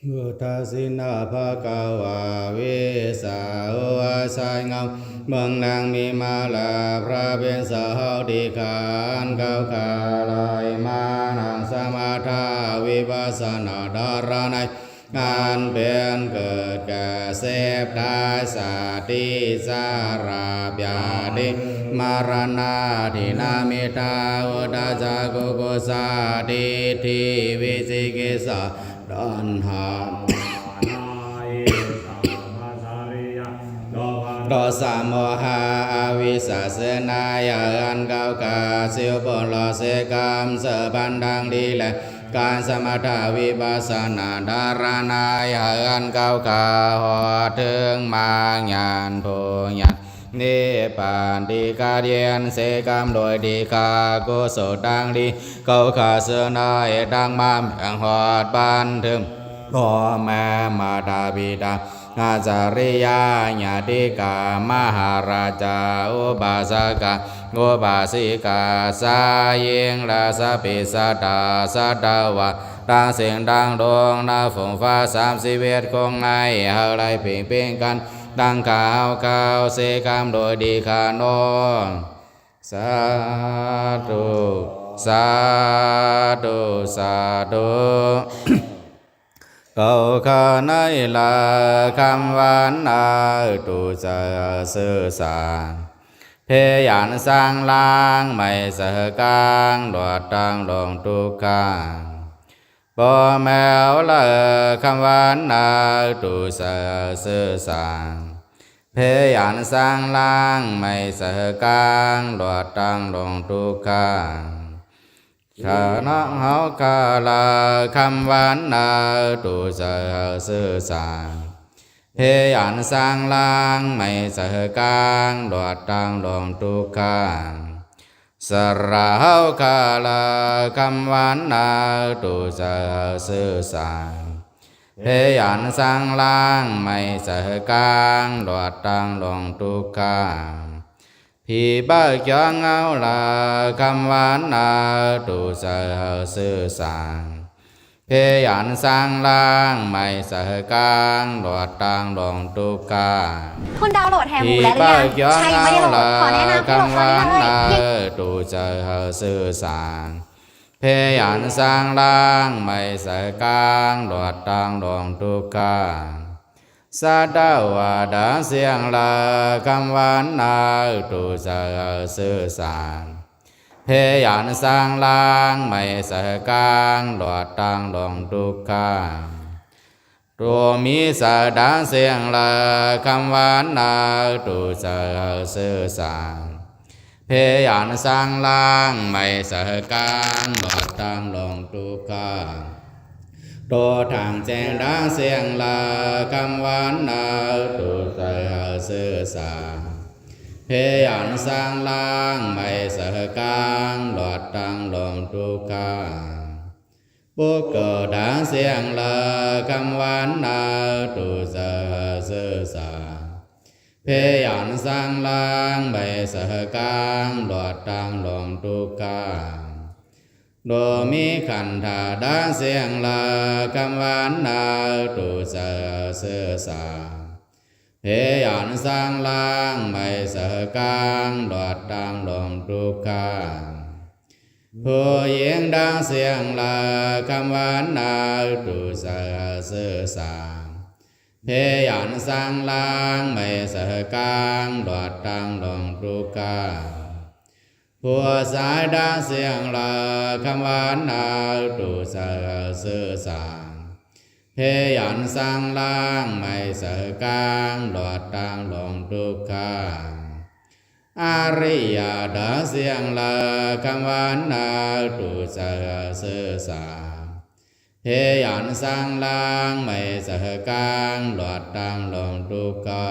Uttasiṇṇa bhagavā vīsā uvāsa yaṃ ເມືອງແລງມີມາແລະພຣະເປັນສາວດີການເກົ້າຂາໄລ່ມານັ່ງສະມະຖະວິປັດສະນາດາລະໃນ ອັນເປັນເກີດແກ່ເຈັບຕາຍຊາດຕິຊະລາບຢາທິມະລະນາທິນນະມິດຖາອຸດຢາສະກຸກຄຸດສະທິດຖິວິຈິກິດສາຕັນຫາ ໂທສະໂມຫະອະວິຊຊາເຊນາຍາອັນເກົ້າກາຊິວໂປລະເຊກຳເສບັນດັງດີແລ ການສະມະຖະວິປັດສະນາດາລະນາຍາອັນເກົ້າກາຮອດເຖິງມາກຍານໂພຍານນິບພານທີ່ກາດເຢັນເຊກຳໂດຍດີກາກຸສົດດັ່ງດີເກົ້າກາເຊນາຍຕັ້ງມາແມ່ງຮອດບັນເທີງພໍ່ແມ່ມາດາບິດາ ອາຈາລິຍາຍາຕິກາມະຫາລາຊາອຸບາສະກາອຸບາສິກາຊາຍິງລາຊະປິດຊະດາສັດຕະວາທັງເສັງທັງດົງນະຝົງຟ້າສາມສິບເອັດຄົງໃຫ້ເຮົາໄດ້ເພງເພງກັນຕັ້ງຂ່າວຂ່າວເຊກຳໂດຍດີຂະໂນ ສາທຸ ສາທຸ ສາທຸ ເກົ້າຂ້າໃນລາຄຳຫວານນາຕຸຈະສື່ສາ ເພຍານສ້າງລ້າງໄໝສະກາງຫຼວດຕັ້ງລົງທຸກຂ້າ ປໍແມວລາຄຳຫວານນາຕຸຈະສື່ສາ ເພຍານສ້າງລ້າງໄໝສະກາງຫຼວດຕັ້ງລົງທຸກຂ້າ ຂະນະເຮົາຄາລາຄຳຫວານນາຕຸຈະສື່ສາ ເພຍານສ້າງລ້າງໄໝສະກາງຫຼວດຕັ້ງລົງທຸກຂ້າ ສະລາເຮົາຄາລາຄຳຫວານນາຕຸຈະສື່ສາ ເພຍານສ້າງລ້າງໄໝສະກາງຫຼວດຕັ້ງລົງທຸກຂ້າ ຜີປາກຈອງເງົາລາຄຳຫວານນາຕຸຈະສື່ສາ ເພຍານສ້າງລ້າງໄໝສະກາງຫຼວດຕັ້ງລົງທຸກຂ້າ คุณดาวน์โหลดแฮร์มูแล้วหรือยัง ใครยังไม่ได้โหลด ขอแนะนำให้โหลดตอนนี้เลย ຕຸຈະສື່ສາ ເພຍານສ້າງລ້າງໄໝສະກາງຫຼວດຕັ້ງລົງທຸກຂ້າ ສະຕະວາດາສຽງລາຄຳຫວານນາຕຸຈະສື່ສາ ເພຍານສ້າງລ້າງໄໝສະກາງຫຼວດຕັ້ງລົງທຸກຂ້າ ໂຕມີສະດາສຽງລາຄຳຫວານນາຕຸຈະສື່ສາ ເພຍານສ້າງລ້າງໄໝສະກາງຫຼວດຕັ້ງລົງທຸກຂ້າ ໂຕທາງແຈ້ງດາສຽງລາຄຳຫວານນາຕຸຈະສື່ສາ ເພຍານສ້າງລ້າງໄໝສະກາງຫຼວດຕັ້ງລົງທຸກຂ້າ ປຸກກະດາສຽງລາຄຳຫວານນາຕຸຈະສື່ສາ ເພຍານສ້າງລ້າງໄໝສະກາງຫຼວດຕັ້ງລົງທຸກຂ້າ ໂຕມີຂັນທາດາສຽງລາຄຳຫວານນາຕຸຈະສື່ສາ ເພຍານສ້າງລ້າງໄໝສະກາງຫຼວດຕັ້ງລົງທຸກຂ້າ ຜູ້ຍິງດາສຽງລາຄຳຫວານນາຕຸຈະສື່ສາ ເພຍານສ້າງລ້າງໄໝສະກາງຫຼວດຕັ້ງລົງທຸກຂ້າ ຜູ້ຊາຍດາສຽງລາຄຳຫວານນາຕຸຈະສື່ສາ ເພຍານສ້າງລ້າງໄໝສະກາງຫຼວດຕັ້ງລົງທຸກຂ້າ ອະລິຍະດາສຽງລາຄຳຫວານນາຕຸຈະສື່ສາ ເພຍານສ້າງລ້າງໄໝສະກາງຫຼວດຕັ້ງລົງທຸກຂ້າ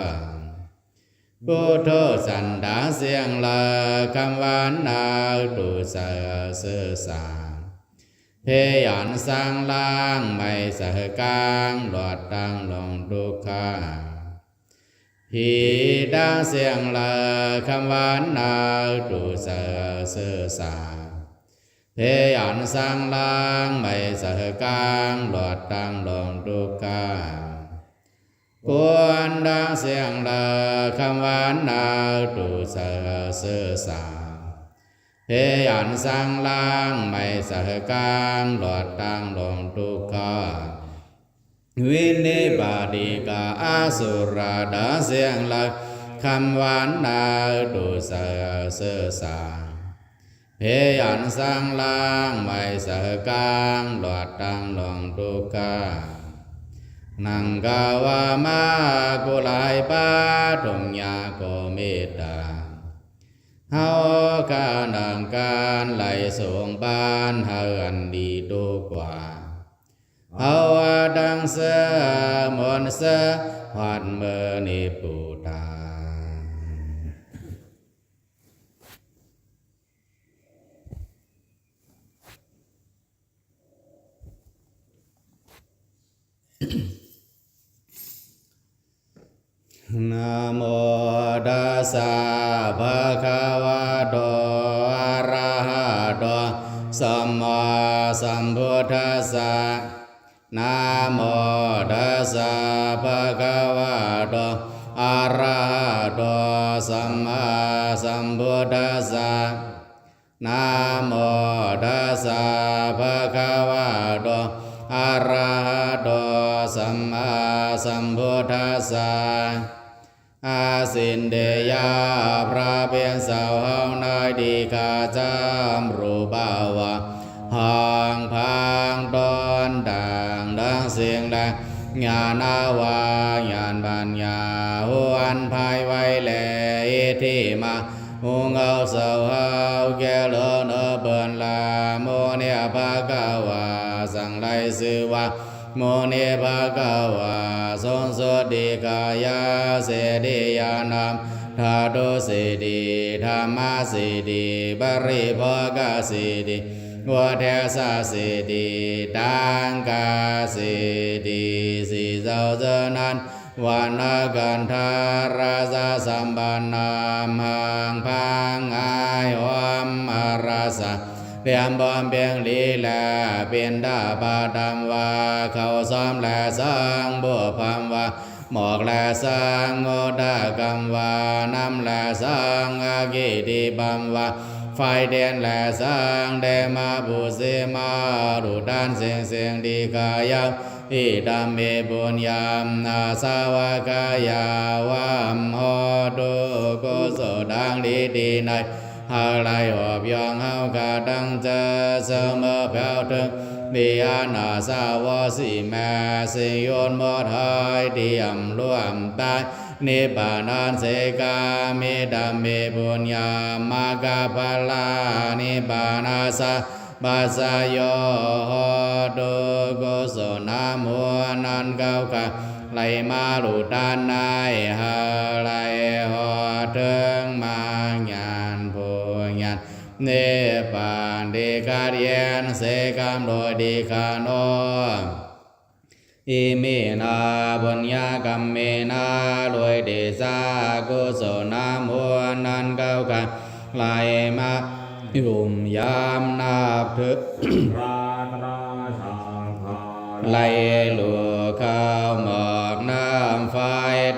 ປຸຖຸຊະສັນດາສຽງລາຄຳຫວານນາຕຸຈະສື່ສາ ເພຍານສ້າງລ້າງໄໝສະກາງຫຼວດຕັ້ງລົງທຸກຂ້າ ຜີຕາສຽງລາຄຳຫວານນາຕຸຈະສື່ສາ ပေးရန်စမ်းล้าง ไม่ใส่กลาง หลุดตั้งลงทุกข์ ควรทั้งสิ้นเลย คำว่านัก ถูกใส่ซื่อสัตย์ ပေးရန်စမ်းล้าง ไม่ใส่กลาง หลุดตั้งลงทุกข์ วินิปาติกาอสุรทั้งสิ้นเลย คำว่านัก ถูกใส่ซื่อสัตย์ ပေးရန်စမ်းล้าง ไม่ใส่กลาง หลุดตั้งลงทุกข์ นั่งกล่าวว่า มากุหลายพระ ทุกอย่างก็เมตตา เอาข้านักการไหลส่งบ้าน ให้อันดีทุกข์กว่า เอาทั้งเสื้อมนต์เสื้อ หอดมื้อนี้ผู้ตาย นะโมตัสสะ ภะคะวะโต อะระหะโต สัมมาสัมพุทธัสสะ นะโมตัสสะ ภะคะวะโต อะระหะโต สัมมาสัมพุทธัสสะ นะโมตัสสะ ภะคะวะโต อะระหะโต สัมมาสัมพุทธัสสะ อาสินเตยะ พระผู้เป็นเจ้าเฮาในที่ข้าจำรู้บ่าวว่า ห้องพักตนต่างทั้งสิ้นแล ญาณะว่าญาณปัญญา หวนภายไว้แล อิทธิมา หมู่เขาเจ้าเฮา แก่แล้วเนอเปิ้นลา มุนิภะคะวา จั่งได้ชื่อว่า มุนิภะคะวา สูงสุดที่กายสิทธิญาณธรรม ธาตุสิทธิ ธัมมสิทธิ ปริโภคสิทธิ อุทเทสสิทธิ ตังคสิทธิ สี่เจ้าเจ้านั้น วรรณคันธารสสัมปันนำ ห้องพักอ้ายหอมอรสะ เตรียมพร้อมเพียงดีแล ปิณฑปาตธรรมว่า ข้าวซ้อมและสังโฆภัมว่า หมอกและสังโฆทานกรรมว่า น้ำและสังฆกิจภัมว่า ไฟเทียนและสังฆเตมา บูชามา ดูดานสิ่งสิ่งที่ข้าเฮา อิทัมปิ ปุญญานาสาวกายา วัมโหตุ กุศลทั้งดีที่ใน เฮาได้หอบย่องเฮาข้าทั้งเจ้า เสมอแผ่วถึง วิหารนาสาวกสี่แม่ สิ่งหยุดหมดหายเตรียมร่วมตาย นิพพานันเสกามิ ธัมเม ปุญญามัคคาภลา นิพพานาสา ปัสสะโย โหตุ กุศลน้ำมนต์นั้นเข้าข้า ไหลมาลูกด้านใน ให้ไหลหอดถึงมรรคญาณผลญาณ นิพพานที่ขัดแย้งเสียกรรมโดยดีข้าน้อม อิมินา ปุญญาคัมมินา ด้วยเดชะกุศลน้ำมนต์นั้นเข้าข้า ไหลมา หยุมยามนับถือ รัตนสังฆา ไหลลูกข้าวหมอกน้ำไฟ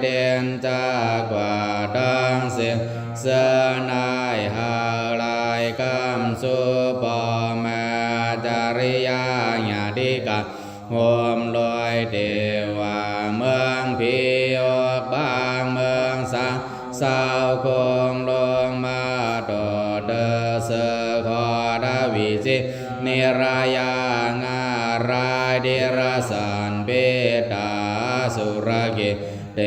เด่นจากกว่าทั้งสิ้น เสื้อในหาลายกำสุปอแม่จริยาญาติกา โหมลอยเทวาเมืองผีออกบางเมืองสาง สาวคงลงมาต่อเตอเสือขอดาวิจิตร นิรยา งารายดิรสันเปตาสุรกิจ เต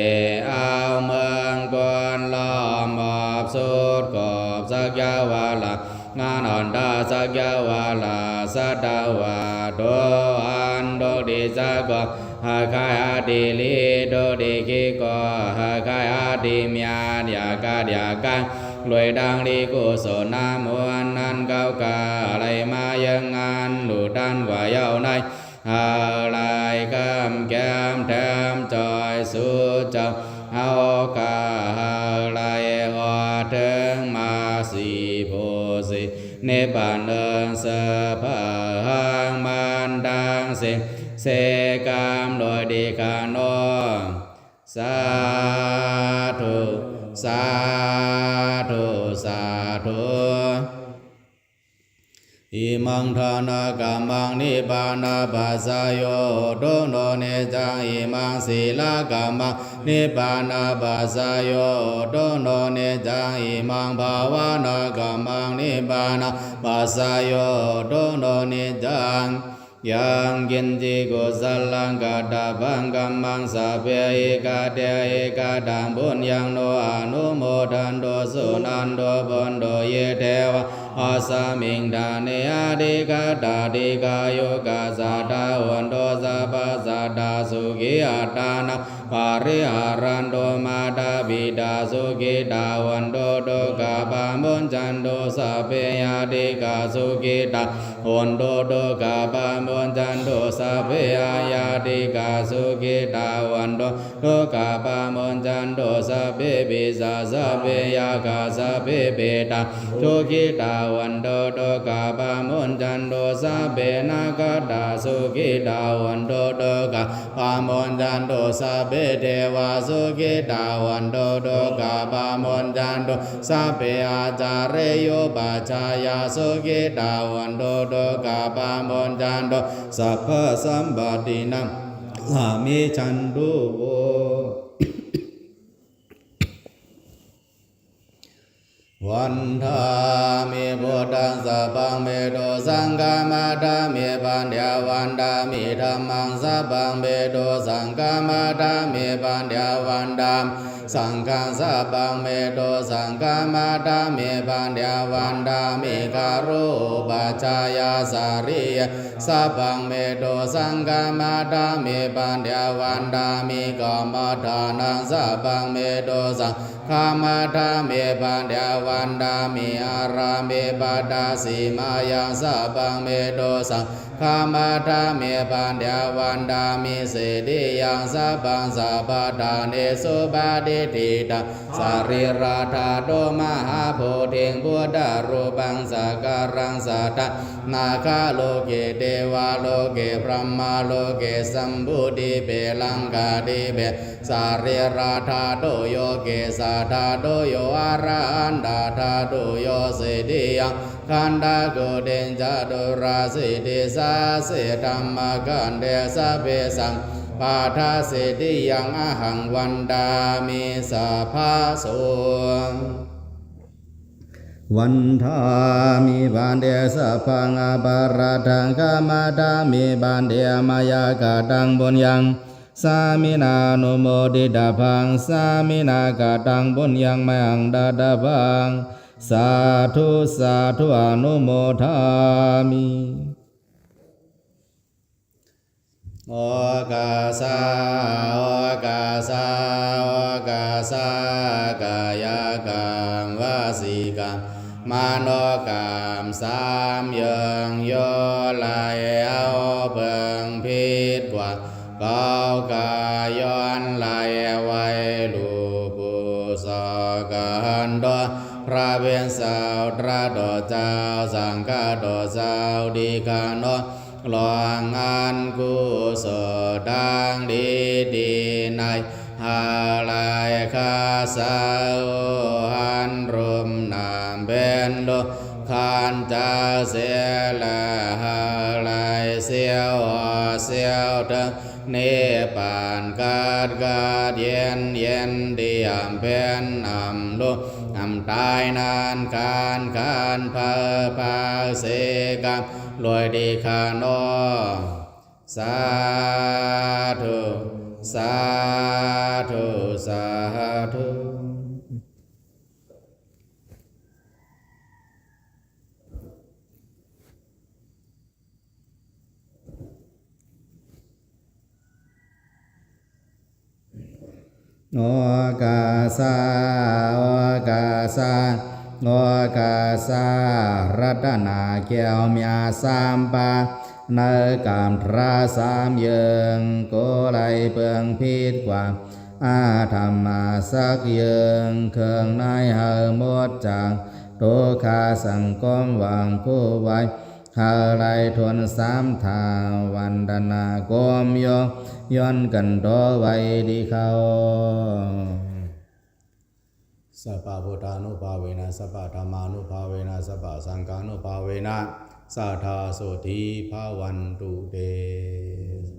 เอาเมืองกวนล้อมอบสุดขอบสักยาวาลา งานอันดาสักยาวาลา สัตวาโตอันโดดิสะก็ หากายอาทิลีโดดิกิโก หากายอาทิเมียดยากาดยากาย รวยดังลีกุศลน้ำมนต์นั้นเข้าข้า ไหลมายังงานลูกด้านกว่าเย้าใน หาลายกำแก้มแถมจอยสู่เจ้า เอาข้าหาลายหอดถึงมรรคสี่ผู้ สิ นิพพานังสะพะหัง มันตัง สิ่งศักดิ์สิทธิ์ กำหนด อิกขโน สาธุ สาธุ สาธุ Imaṃ dānakammaṃ nibbānapaccayo hotu no niccaṃ. Imaṃ sīlakammaṃ nibbānapaccayo hotu no niccaṃ. Imaṃ bhāvanākammaṃ nibbānapaccayo hotu no niccaṃ. Yaṃ kiñci kusalaṃ kattabbaṃ kammaṃ sabbehi katehi kataṃ puññaṃ no anumodantu suṇantu bhonto ye devā asmiṃ ṭhāne adhigatā dīghāyukā sadā hontu sabbadā sadā sukhī attānaṃ pariharantu. Mātā pitā sukhitā hontu dukkhā pamuñcantu sabbe ñātikā sukhitā hontu dukkhā pamuñcantu sabbe aññātikā sukhitā hontu dukkhā pamuñcantu sabbe pisā sabbe yakkhā sabbe petā sukhitā hontu dukkhā pamuñcantu sabbe nakkhattā sukhitā hontu dukkhā pamuñcantu sabbe devā sukhitā hontu dukkhā pamuñcantu sabbe ācariyupajjhāyā sukhitā hontu dukkhā pamuñcantu sabbasampattī naṃ samijjhantu vo. Vandāmi buddhaṃ sabbaṃ me dosaṃ khamatha me paññā vandāmi dhammaṃ sabbaṃ me dosaṃ khamatha me paññā vandāmi saṅghaṃ sabbaṃ me dosaṃ khamatha me paññā vandāmi garuhupajjhāyācariyaṃ sabbaṃ me dosaṃ khamatha me paññā vandāmi kammaṭṭhānaṃ sabbaṃ me dosaṃ khamatha me paññā vandāmi ārāme pattacīmāyaṃ sabbaṃ me dosaṃ khamatha me paññā vandāmi cetiyaṃ sabbaṃ sabbaṭṭhānesu patiṭṭhitaṃ sarīradhātu mahābodhiṃ buddharūpaṃ sakalaṃ sadā nāgaloke devaloke brahmaloke jambudīpe laṅkādīpe sarīradhātuyo kesādhātuyo arahandhādhātuyo cetiyaṃ gandhakoṭiṃ caturāsītisahassaṃ dhammakkhandhe sabbesaṃ paṭṭhacetiyaṃ ahaṃ vandāmi sabbaso. Vandāmi bhante sabbaṃ aparādhaṃ khamatha me bhante mayā kataṃ puññaṃ sāminā anumoditabbaṃ sāminā kataṃ puññaṃ mayhaṃ dātabbaṃ sādhu sādhu anumodāmi. Okāsa okāsa okāsa kāyakaṃ vacīkaṃ manokaṃ สาม อย่าง โย ไหล เอา เพิ่ง ผิด กว่า เก่า ก็ ย้อน ไหล ไว้ ลูบ ผู้ สอบ กัน โดย พระผู้เป็นเจ้า ตรัสต่อเจ้า สังฆะต่อเจ้า ทีฆนก ล่วงอันกุศล ดังนี้ ที่ใน หาไล ข้า เจ้า อัน ลุ่มน้ำ เป็น ลูก ขัน จัก เสีย และ หาไล เสี้ยว เหาะ เสี้ยว เถิง นิพพาน เกิด เกิด เย็น เย็น เตี้ยม เป็น อ่ำ ลุ่ม อ่ำ ตาย นาน คาน คาน เผา เผา เสีย กรรม ด้วย ทีฆนก สาธุ สาธุ สาธุ Okāsa okāsa okāsa รัตนาแก้ว มี สาม ประ ใน กำ พระ สาม อย่าง ก็ ไหล เพิ่ง ผิด กว่า อาธรรม สัก อย่าง เครื่อง ใน ให้ หมด จาก တုက္ခား စံးကောင်းဝါ ကိုယ်ဝေး ခါလိုက်ထွန်း စမ်းထါ ဝန္ဒနာ ကိုမျိုး ယွန်း ကၼ်တေႃး ဝေး ဒီး เขา Sabbabuddhānubhāvena, sabbadhammānubhāvena, sabbasaṅghānubhāvena, sadā sotthī bhavantu te.